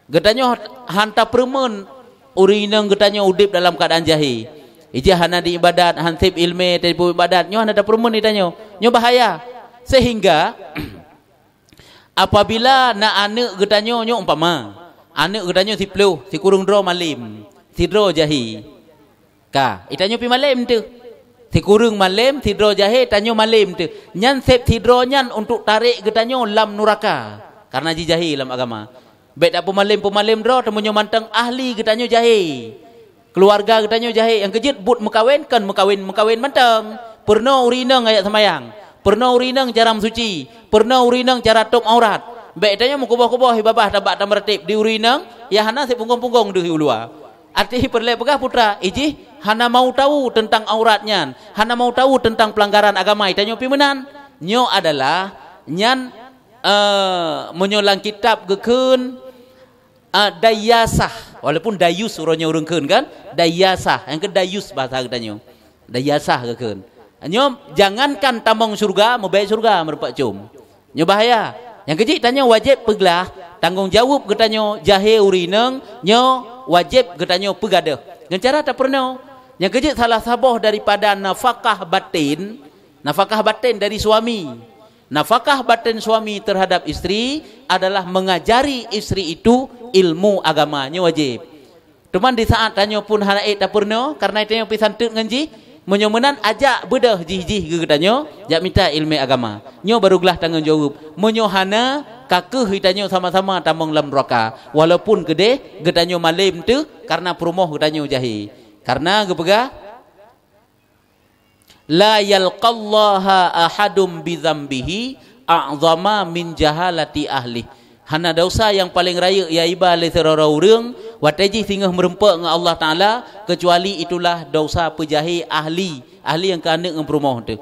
geutanyoe han tapeureumeun ureuëng inong geutanyoe udeb dalam keuadaan jahé. Ijih hana di iébadat, han sép iéleumé, teupeu iébadat, nyoe hana tapeureumeun geutanyoe. Nyoe bahaya. Seuhingga apabila na aneuëk geutanyoe, nyoe umpama, aneuëk geutanyoe siploh, sikureueng droe malém, sidroe jahé. Ka, geutanyoe pih malém teuh. Sikureueng malém, sidroe jahé, tanyoe malém teuh. Nyan sép sidroe nyan untuk tarek geutanyoe lam nuraka, kareuna jijahé lam agama. Bék tapeumalém-peumalém droe, teumeunyoe mantong ahli geutanyoe jahé, keuluwarga geutanyoe jahé. Nyang keujeuet buet meukawen kon meukawen-meukawen mantong. Peurunoe ureuëng inong ayat seumayang, peurunoe ureuëng inong cara meusuci, peurunoe ureuëng inong cara tôb aurat. Bék tanyoe meukuboh-kuboh babah tabak tameureutéb di ureuëng inong nyang hana sipunggong-punggong deuh u luwa. Arti peureulée peugah putra, ijih hana mau tahu teuntang aurat nyan, hana mau tahu teuntang peulanggaran agama, tanyoe pih meunan. Nyoe adalah nyan, eh, meunyoe lam kitab geukheun, ah, dayasah, walaupun dayus uroe nyoe ureuëng kheun kan, dayasah, nyang keu dayus bahasa geutanyoe. Dayasah geukheun. Nyoe jangankan tamong syeuruga, meubaét syeuruga meureumpok com. Nyoe bahaya. Nyang keujeuet tanyoe wajéb peuglah tanggong jaweueb geutanyoe jahé ureuëng inong, nyoe wajéb geutanyoe peugadôh. Ngon cara tapeurunoe. Nyang keujeuet salah saboh daripada nafakah batin, nafakah batin dari suami. Nafakah batin suami terhadap istri adalah mengajari istri itu ilmu agama, nyoe wajéb. Teuma di saát tanyoe pun hana ék tapeurunoe, kareuna tanyoe pih santeut ngon jih, meunyoe meunan ajak beudôh jih-jih geutanyoe jak mita iéleumé agama. Nyoe baru glah tanggong jaweueb. Meunyoe hana, ka kheueh tanyoe sama-sama tamong lam nuraka, walaupun keudeh geutanyoe malém teuh kareuna peurumoh geutanyoe jahé. Kareuna geupeugah, "La yalqallaha ahadun bidzambihi a'zama min jahalati ahlih." Hana desya nyang paleng rayeuk nyang iba lé sidroe ureuëng watée jih singoh meureumpok ngon Allah Taala, keucuali itulah desya peujahé ahli, ahli nyang keu aneuëk ngon peurumoh teuh.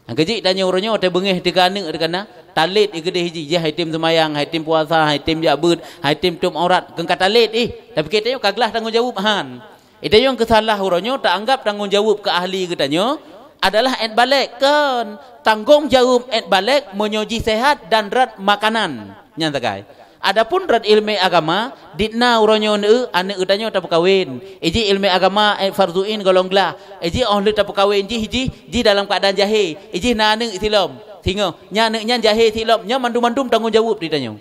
Nyang keujeuet tanyoe uroe nyoe watée beungéh teuka aneuëk teuka na, talét i keudeh jih, jih hai tem seumayang, hai tem puasa, hai tem jak beuet, hai tem tôb aurat, keu ka talét ih. Tapi geutanyoe ka glah tanggong jaweueb han. Geutanyoe keusalah uroe nyoe taanggab tanggong jaweueb keu ahli geutanyoe adalah ét balek, kon. Tanggong jaweueb ét balek meunyoe jih sehat dan rot makanan. Nyan sagai. Adapun rot iéleumé agama, dit na uroe nyoe neu aneuëk geutanyoe tapeukawen. Ijih iéleumé agama ét fardu ain golom glah. Ijih óh lheueh tapeukawen jih, jih, jih dalam keuadaan jahé. Ijih na aneuëk silom. Singoh, nyan aneuëk nyan jahé silom. Nyan mandum-mandum tanggong jaweueb di tanyoe.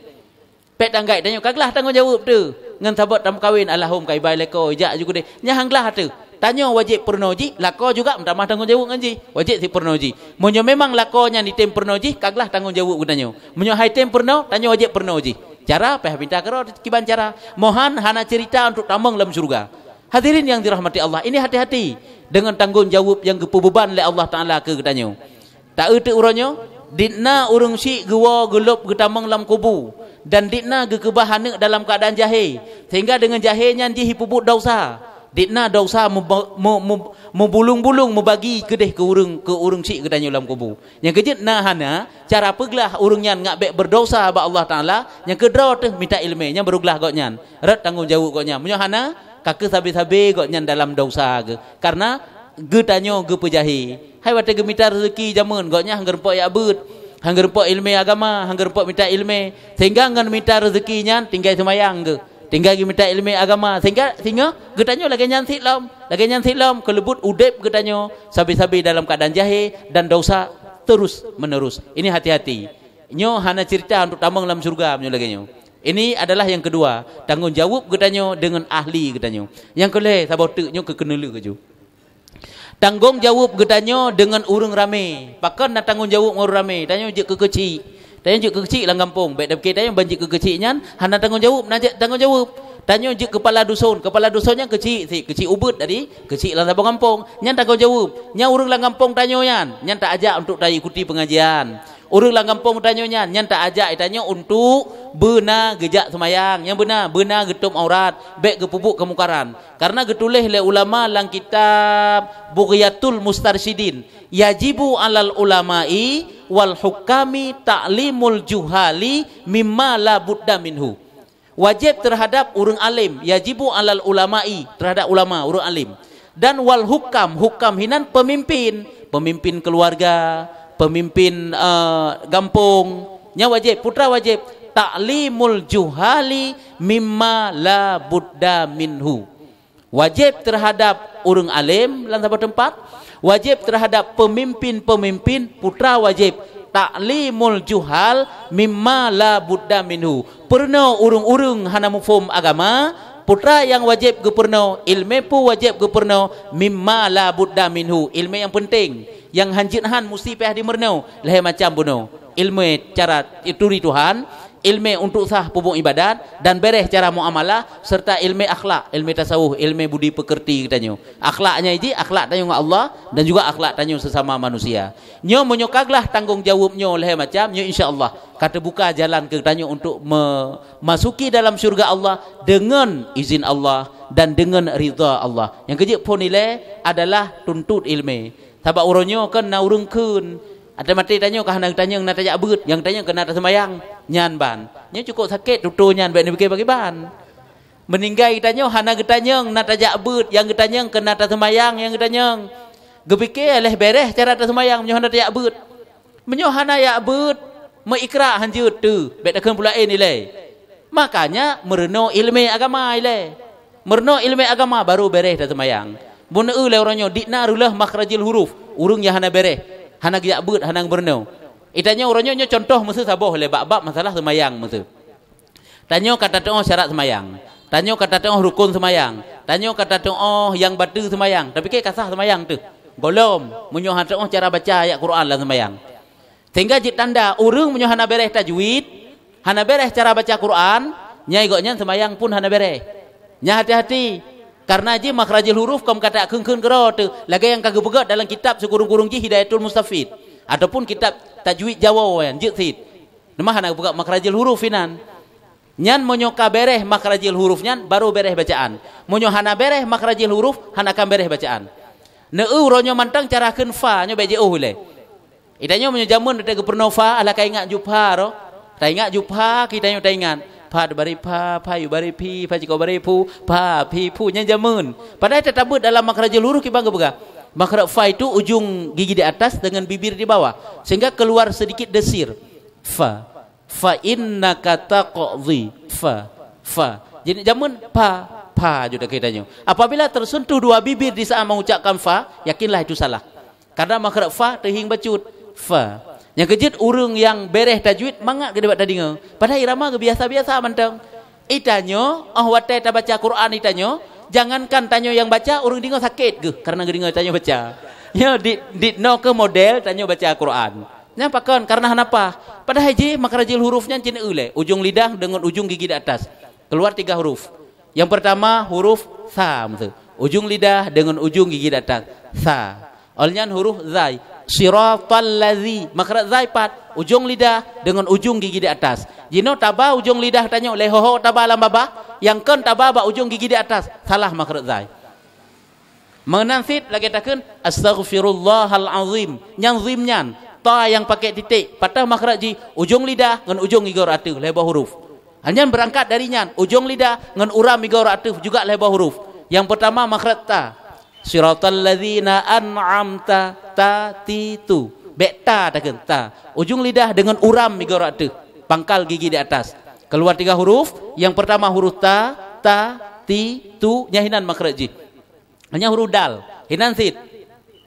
Pèt tanggait tanyoe ka glah tanggong jaweueb teuh. Ngon sabab tameukawen, alahom ka ibai lakoe, ijak ju keudeh. Nyan han glah teuh. Tanyoe wajéb peurunoe jih, lakoe juga meutamah tanggong jaweueb ngon jih. Wajéb sipeurunoe jih. Meunyoe memang lakoe nyan jitem peurunoe jih, ka glah tanggong jaweueb geutanyoe. Meunyoe han jitem peurunoe, tanyoe wajéb peurunoe jih. Cara, payah pinta keudroe kiban cara. Meuhan hana ceurita untuk tamong lam syeuruga. Hadirin yang dirahmati Allah, ini hati-hati deungon tanggong jaweueb nyang geupeubeban lé Allah Taala keu geutanyoe. Taeu teuk uroe nyoe, dit na ureuëng syiek geuwoe geulôb geutamong lam kubu, dan dit na geukeubah aneuëk dalam keuadaan jahé, sehingga deungon jahé nyan jih jipeubuet desya. Dit na desya meuba-, meu-, meu-, meubulong-bulong meubagi keudeh keu ureuëng, keu ureuëng syiek geutanyoe lam kubu. Nyang keujeuet na hana, cara peuglah ureuëng nyan ngat bék beudesya bak Allah Taala, nyang keudroe teuh mita iéleumé, nyan baru glah gobnyan. Rot tanggong jaweueb gobnyan. Meunyoe hana, ka keuh sabe-sabe gobnyan dalam desya geuh. Kareuna geutanyoe geupeujahé. Hai watée geumita reuzeuki jameun, gobnyan han geurumpok jak beuet, han geurumpok iéleumé agama, han geurumpok mita iéleumé, sehingga ngon mita reuzeuki nyan tinggai seumayang geuh, tinggai geumita iéleumé agama, sehingga, sehingga geutanyoe lagée nyan cit lom, lagée nyan cit lom, keuleubeut udeb geutanyoe sabe-sabe dalam keuadaan jahé dan desya terus-menerus. Ini hati-hati. Nyoe hana ceurita untuk tamong lam syeuruga meunyoe lagée nyoe. Ini adalah nyang keudua, tanggong jaweueb geutanyoe deungon ahli geutanyoe. Nyang keulhée, saboh teuk nyoe keu keuneulheueh ju. Tanggong jaweueb geutanyoe deungon ureuëng ramé. Pakon na tanggong jaweueb ngon ureuëng ramé? Tanyoe jeuet keu keuchik. Tanyoe jeuet keu keuchik lam gampông. Bék tapike tanyoe ban jeuet keu keuchik nyan hana tanggong jaweueb, na jeuet tanggong jaweueb. Tanyoe jeuet keupala duson. Keupala duson nyan keuchik cit, keuchik ubeut tadi, keuchik lam saboh gampông. Nyan tanggong jaweueb. Nyan ureuëng lam gampông tanyoe nyan, nyan taajak untuk taikuti peungajian. Ureuëng lam gampông tanyoe nyan, nyan taajak tanyoe untuk beuna geujak seumayang. Nyang beuna, beuna geutôb aurat, bék geupeubuet keumungkaran. Kareuna geutuléh lé ulama lam kitab Bughyatul Mustarsyidin, "Yajibu 'alal ulama'i wal hukami ta'limul juhali mimma la budda minhu." Wajéb teuhadap ureuëng além, yajibu 'alal ulama'i, teuhadap ulama, ureuëng além. Dan wal hukam, hukam hinan peumimpin, peumimpin keuluwarga, peumimpin, eh, gampông. Nyan wajéb, putra wajéb. Ta'limul juhali mimma la budda minhu. Wajéb teuhadap ureuëng além lam saboh teumpat, wajéb teuhadap peumimpin-peumimpin, putra wajéb. Ta'limul juhal mimma la budda minhu. Peurunoe ureuëng-ureuëng hana muphom agama, putra nyang wajéb geupeurunoe, iéleumé peue wajéb geupeurunoe, mimma la budda minhu, iéleumé nyang peunteng, nyang han jeuet han musti payah jimeurunoe, lhée macam bunoe. Iéleumé cara turi Tuhan, iéleumé untuk sah peubuet iébadat, dan béréh cara muamalah, serta iéleumé akhlak, iéleumé tasawuf, iéleumé budi peukeurti geutanyoe. Akhlak nyan jih, akhlak tanyoe ngon Allah, dan juga akhlak tanyoe sesama manusia. Nyoe meunyoe ka glah tanggong jaweueb nyoe lhée macam, nyoe insya Allah ka teubuka jalan keu tanyoe untuk memasuki dalam syurga Allah dengan izin Allah dan dengan ridha Allah. Nyang keujeuet phon ilée adalah tuntut iéleumé. Sabab uroe nyoe kan na ureuëng kheun, até maté tanyoe ka hana geutanyong na tajak beuet, nyang geutanyong keu na taseumayang. Nyan ban. Nyoe cukôp sakét tutoe nyan bék neupike pakriban. Meuninggai geutanyoe hana geutanyong na tajak beuet, nyang geutanyong keu na taseumayang nyang geutanyong. Geupike lhée béréh cara taseumayang meunyoe hana tajak beuet. Meunyoe hana jak beuet, meuikra han jeuet teuh, bék takheun pula, eh, ilée. Makanya meurunoe iéleumé agama ilée. Meurunoe iéleumé agama baru béréh taseumayang. Bunoe lé uroe nyoe dit na reuloh makhrajil huruf, ureuëng nyang hana béréh, hana geujak beuet, hana geumeurunoe. Geutanyoe uroe nyoe, nyoe cuntoh miseue saboh lé bak bab masalah seumayang miseue. Tanyoe ka tateuoh syarat seumayang, tanyoe ka tateuoh rukon seumayang, tanyoe ka tateuoh nyang bateue seumayang, tapike ka sah seumayang teuh? Gohlom, meunyoe hana teuoh cara baca ayat Quran lam seumayang. Sehingga jeuet tanda ureuëng meunyoe hana béréh tajwid, hana béréh cara baca Quran, nyan gobnyan seumayang pun hana béréh. Nyan hati-hati, kareuna jih makhrajul huruf kon ka takheun-kheun keudroe teuh, lagée nyang ka geupeugét dalam kitab sikureueng-kureueng jih Hidayatul Mustafid, ataupun kitab Tajwid Jawoe nyan jeuet cit. Teuma hana geupeugét makhrajul huruf inan. Nyan meunyoe ka béréh makhrajul huruf nyan, baru béréh bacaan. Meunyoe hana béréh makhrajul huruf, hana akan béréh bacaan. Neu-eu uroe nyoe mantong cara kheun fa nyoe bék jiôh ilée. Geutanyoe meunyoe jameun teuka geupeurunoe fa, alah ka ingat ju pha roh. Taingat ju pha, geutanyoe taingat. Pha teubari pha, pha yue bari phi, pha cikôk bari phu, pha, phi, phu. Nyan jameun. Padahai teutabeuet dalam makhrajul huruf kiban geupeugah, makhraj fa itu ujung gigi di atas dengan bibir di bawah, sehingga keluar sedikit desir. Fa. Fa innaka taqdhi. Fa. Fa. Jadi jameun pha, pha ju takheun tanyoe. Apabila tersentuh dua bibir di saat mengucapkan fa, yakinlah itu salah. Karena makhraj fa teuhieng bacut. Fa. Nyang keujeuet ureuëng nyang béreh tajwid mangat geuh bak tadeungoe, padahai irama geubiasa-biasa mantong. Itanyoe, óh watée tabaca Quran itanyoe, jangankan tanyoe nyang baca, ureuëng deungoe sakét geuh kareuna geudeungoe tanyoe baca. Nyoe di, di noe keuh model tanyoe baca Quran. Nyan pakon? Kareuna hana paih. Padahai jih makhrajul huruf nyan cit eu lé, ujong lidah deungon ujong gigi di atas. Keuluar tiga huruf. Nyang peurtama huruf tha, meusu. Ujong lidah deungon ujong gigi di atas. Tha. Óh lheueh nyan huruf zai. Siratal ladzi. Makhraj zai pat? Ujong lidah deungon ujong gigi di atas. Jinoe taba ujong lidah tanyoe lé ho-ho taba lam babah, nyang kon taba bak ujong gigi di atas. Salah makhraj zai. Meunan cit lagée takheun, "Astaghfirullahal azim." Nyang zim nyan, ta nyang pakai titik, pat makhraj jih? Ujong lidah ngon ujong igoe rot ateueh, lhée boh huruf. Hanya beurangkat dari nyan, ujong lidah ngon uram igoe rot ateueh juga lhée boh huruf. Nyang peurtama makhraj ta. Siratal ladzina an'amta, ta, ti, tu. Bék ta takheun, ta. Ujong lidah deungon uram igoe rot ateueh, pangkal gigi di atas. Keuluar tiga huruf, nyang peurtama huruf ta, ta, ti, tu, nyan hinan makhraj jih. Hanya huruf dal. Hinan cit.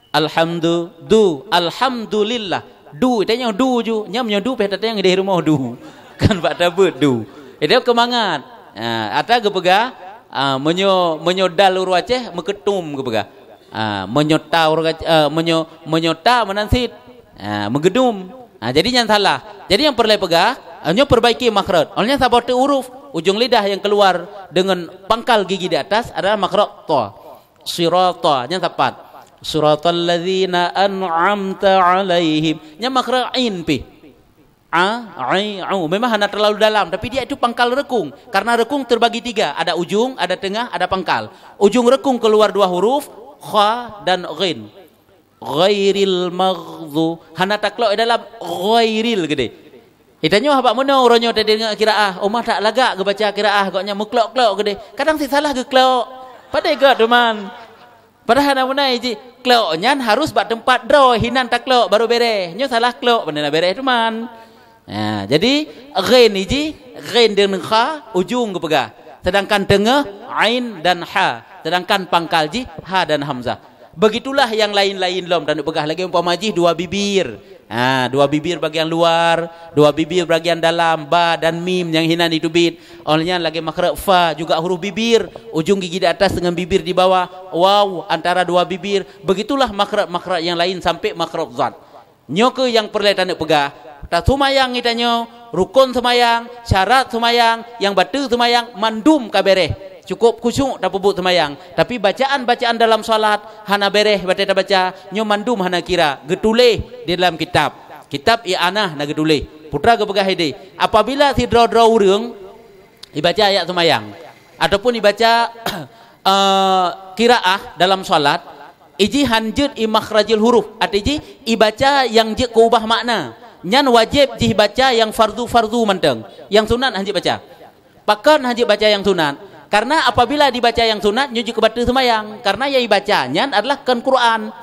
Alhamdu, du, alhamdulillah. Du, tanyoe du ju. Nyan meunyoe du, pih tateueng di rumoh du. Kan bak tabeuet du. Itu keumangat. Ha, ata geupeugah, ha, meunyoe, meunyoe dal ureuëng Aceh, meukeutum geupeugah. Ha, meunyoe ta ureuëng Aceh, ha, meunyoe, meunyoe ta meunan cit. Ha, meugeudum. Ha, jadi nyan salah. Jadi nyang peureulée peugah, ha, nyoe perbaiki makhraj. Awalnya saboh teuk huruf, ujong lidah nyang keuluar deungon pangkal gigi di atas adalah makhraj ta. Sirata, nyan sapat. Siratal ladzina an'amta 'alaihim. Nyan makhraj ain pih. A, ai, au. Memang hana terlalu dalam, tapi dia itu pangkal reukong. Karena reukong terbagi tiga, ada ujung, ada tengah, ada pangkal. Ujung reukong keuluar dua huruf, kha dan ghin. Ghairil maghdu-, hana taklok dalam ghairil geude. Itanyoe bak meunoe uroe nyoe tadeungoe qiraah, umat tak lagak geubaca qiraah, gobnyan meuklok-klok geude. Kadang sisalah geuklok. Padahai gét, teuma. Padahai na meunan jih, klok nyan harus bak teumpat droe, hinan taklok baru béreh. Nyoe salah klok, bak na béreh, teuma. Ha, jadi ghin jih, ghin deungon kha, ujong geupeugah. Sedangkan teungoh, ain dan ha. Sedangkan pangkal jih, ha dan hamzah. Begitulah yang lain-lain lom, taneuk peugah lagée umpama jih dua bibir. Ha, dua bibir bagian luar, dua bibir bagian dalam, ba dan mim nyang hinan jiteubiet. Óh lheueh nyan lagée makhraj fa juga huruf bibir, ujong gigi di atas dengan bibir di bawah, waw antara dua bibir. Begitulah makhraj-makhraj yang lain sampai makhraj dhad. Nyoe keuh nyang peureulée taneuk peugah, taseumayang geutanyoe, rukon seumayang, syarat seumayang, nyang bateue seumayang, mandum ka béreh. Cukop khusyuk tapeubuet seumayang, tapi bacaan-bacaan dalam salat hana béreh watée tabaca, nyoe mandum hana kira, geutuléh di dalam kitab. Kitab I'anah na geutuléh. Putra geupeugah ideh, apabila sidroe-droe ureuëng ibaca ayat seumayang ataupun ibaca, eh, qiraah dalam salat, ijih han jeuet i makhrajul huruf, arti jih ibaca nyang jeuet keu ubah makna. Nyan wajéb jih baca nyang fardu-fardu mantong, nyang sunat han jeuet baca. Pakon han jeuet baca nyang sunat? Karena apabila dibaca nyang sunat, nyoe jeuet keu bateue seumayang, karena nyang ibaca nyan adalah kon Quran.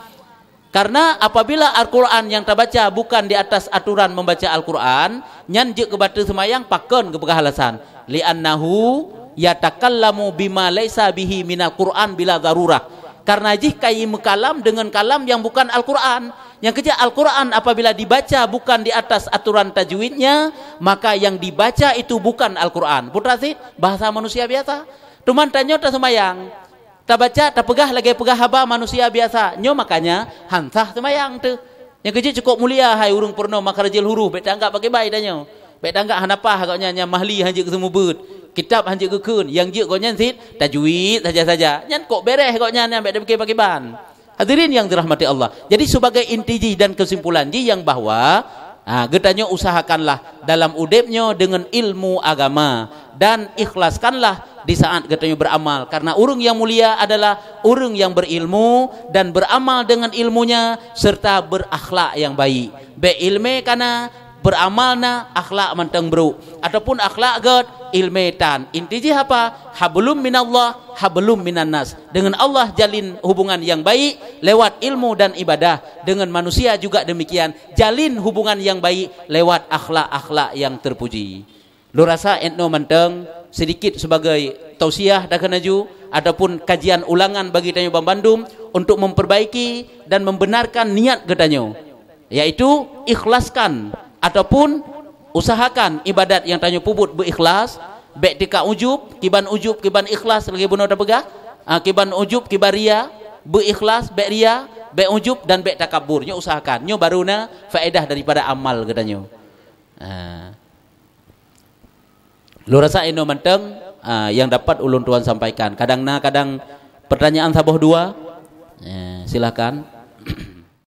Karena apabila Al-Quran nyang tabaca bukan di atas aturan membaca Al-Quran, nyan jeuet keu bateue seumayang, pakon geupeugah alasan? "Li'annahu yatakallamu bima laisa bihi minal Quran bila darurah." Karena jih ka imeukalam deungon kalam nyang bukan Al-Quran. Nyang keujeuet Al-Quran apabila dibaca bukan di atas aturan tajwidnya, maka yang dibaca itu bukan Al-Quran. Putra cit, bahasa manusia biasa. Teuma tanyoe taseumayang. Tabaca, tapeugah lagée peugah haba manusia biasa. Nyoe makanya han sah seumayang teuh. Nyang keujeuet cukop mulia hai ureuëng peurunoe makhrajul huruf, bék tanggab pakiban tanyoe. Bék tanggab hana paih gobnyan, nyang mahli han jeuet geuseumeubeuet, kitab han jeuet geukheun, nyang jeuet gobnyan cit tajwid saja-saja. Nyan kok béreh gobnyan, nyan bék tapike pakiban. Hadirin yang dirahmati Allah. Jadi sebagai inti jih dan kesimpulan jih nyang bahwa, ha, geutanyoe usahakanlah dalam udeb nyoe deungon ilmu agama dan ikhlaskanlah di saat geutanyoe beramal, karena ureuëng nyang mulia adalah ureuëng nyang berilmu dan beramal deungon ilmunya serta berakhlak nyang baik. Bék ilmé kana, beramal na, akhlak mantong brok, ataupun akhlak gét, ilmé tan. Inti jih apa? Hablum minallah, hablum minannas. Deungon Allah jalin hubungan nyang baik lewat ilmu dan ibadah. Deungon manusia juga demikian, jalin hubungan nyang baik lewat akhlak-akhlak nyang terpuji. Lôn rasa 'et noe mantong sedikit sebagai tausiah takheun laju ataupun kajian ulangan bagi tanyoe banmandum untuk memperbaiki dan membenarkan niat geutanyoe. Yaitu ikhlaskan ataupun usahakan ibadat nyang tanyoe peubuet beu ikhlas, bék tika ujub, kiban ujub, kiban ikhlas lagée bunoe tapeugah, ah, kiban ujub, kiban ria, beu ikhlas, bék ria, bék ujub dan bék takabur. Nyoe usahakan. Nyoe baru na faedah daripada amal geutanyoe. Ah. Lôn rasa inoe mantong, ah, nyang dapat ulôn tuan sampaikan. Kadang na, kadang pertanyaan saboh dua. Eh, silakan.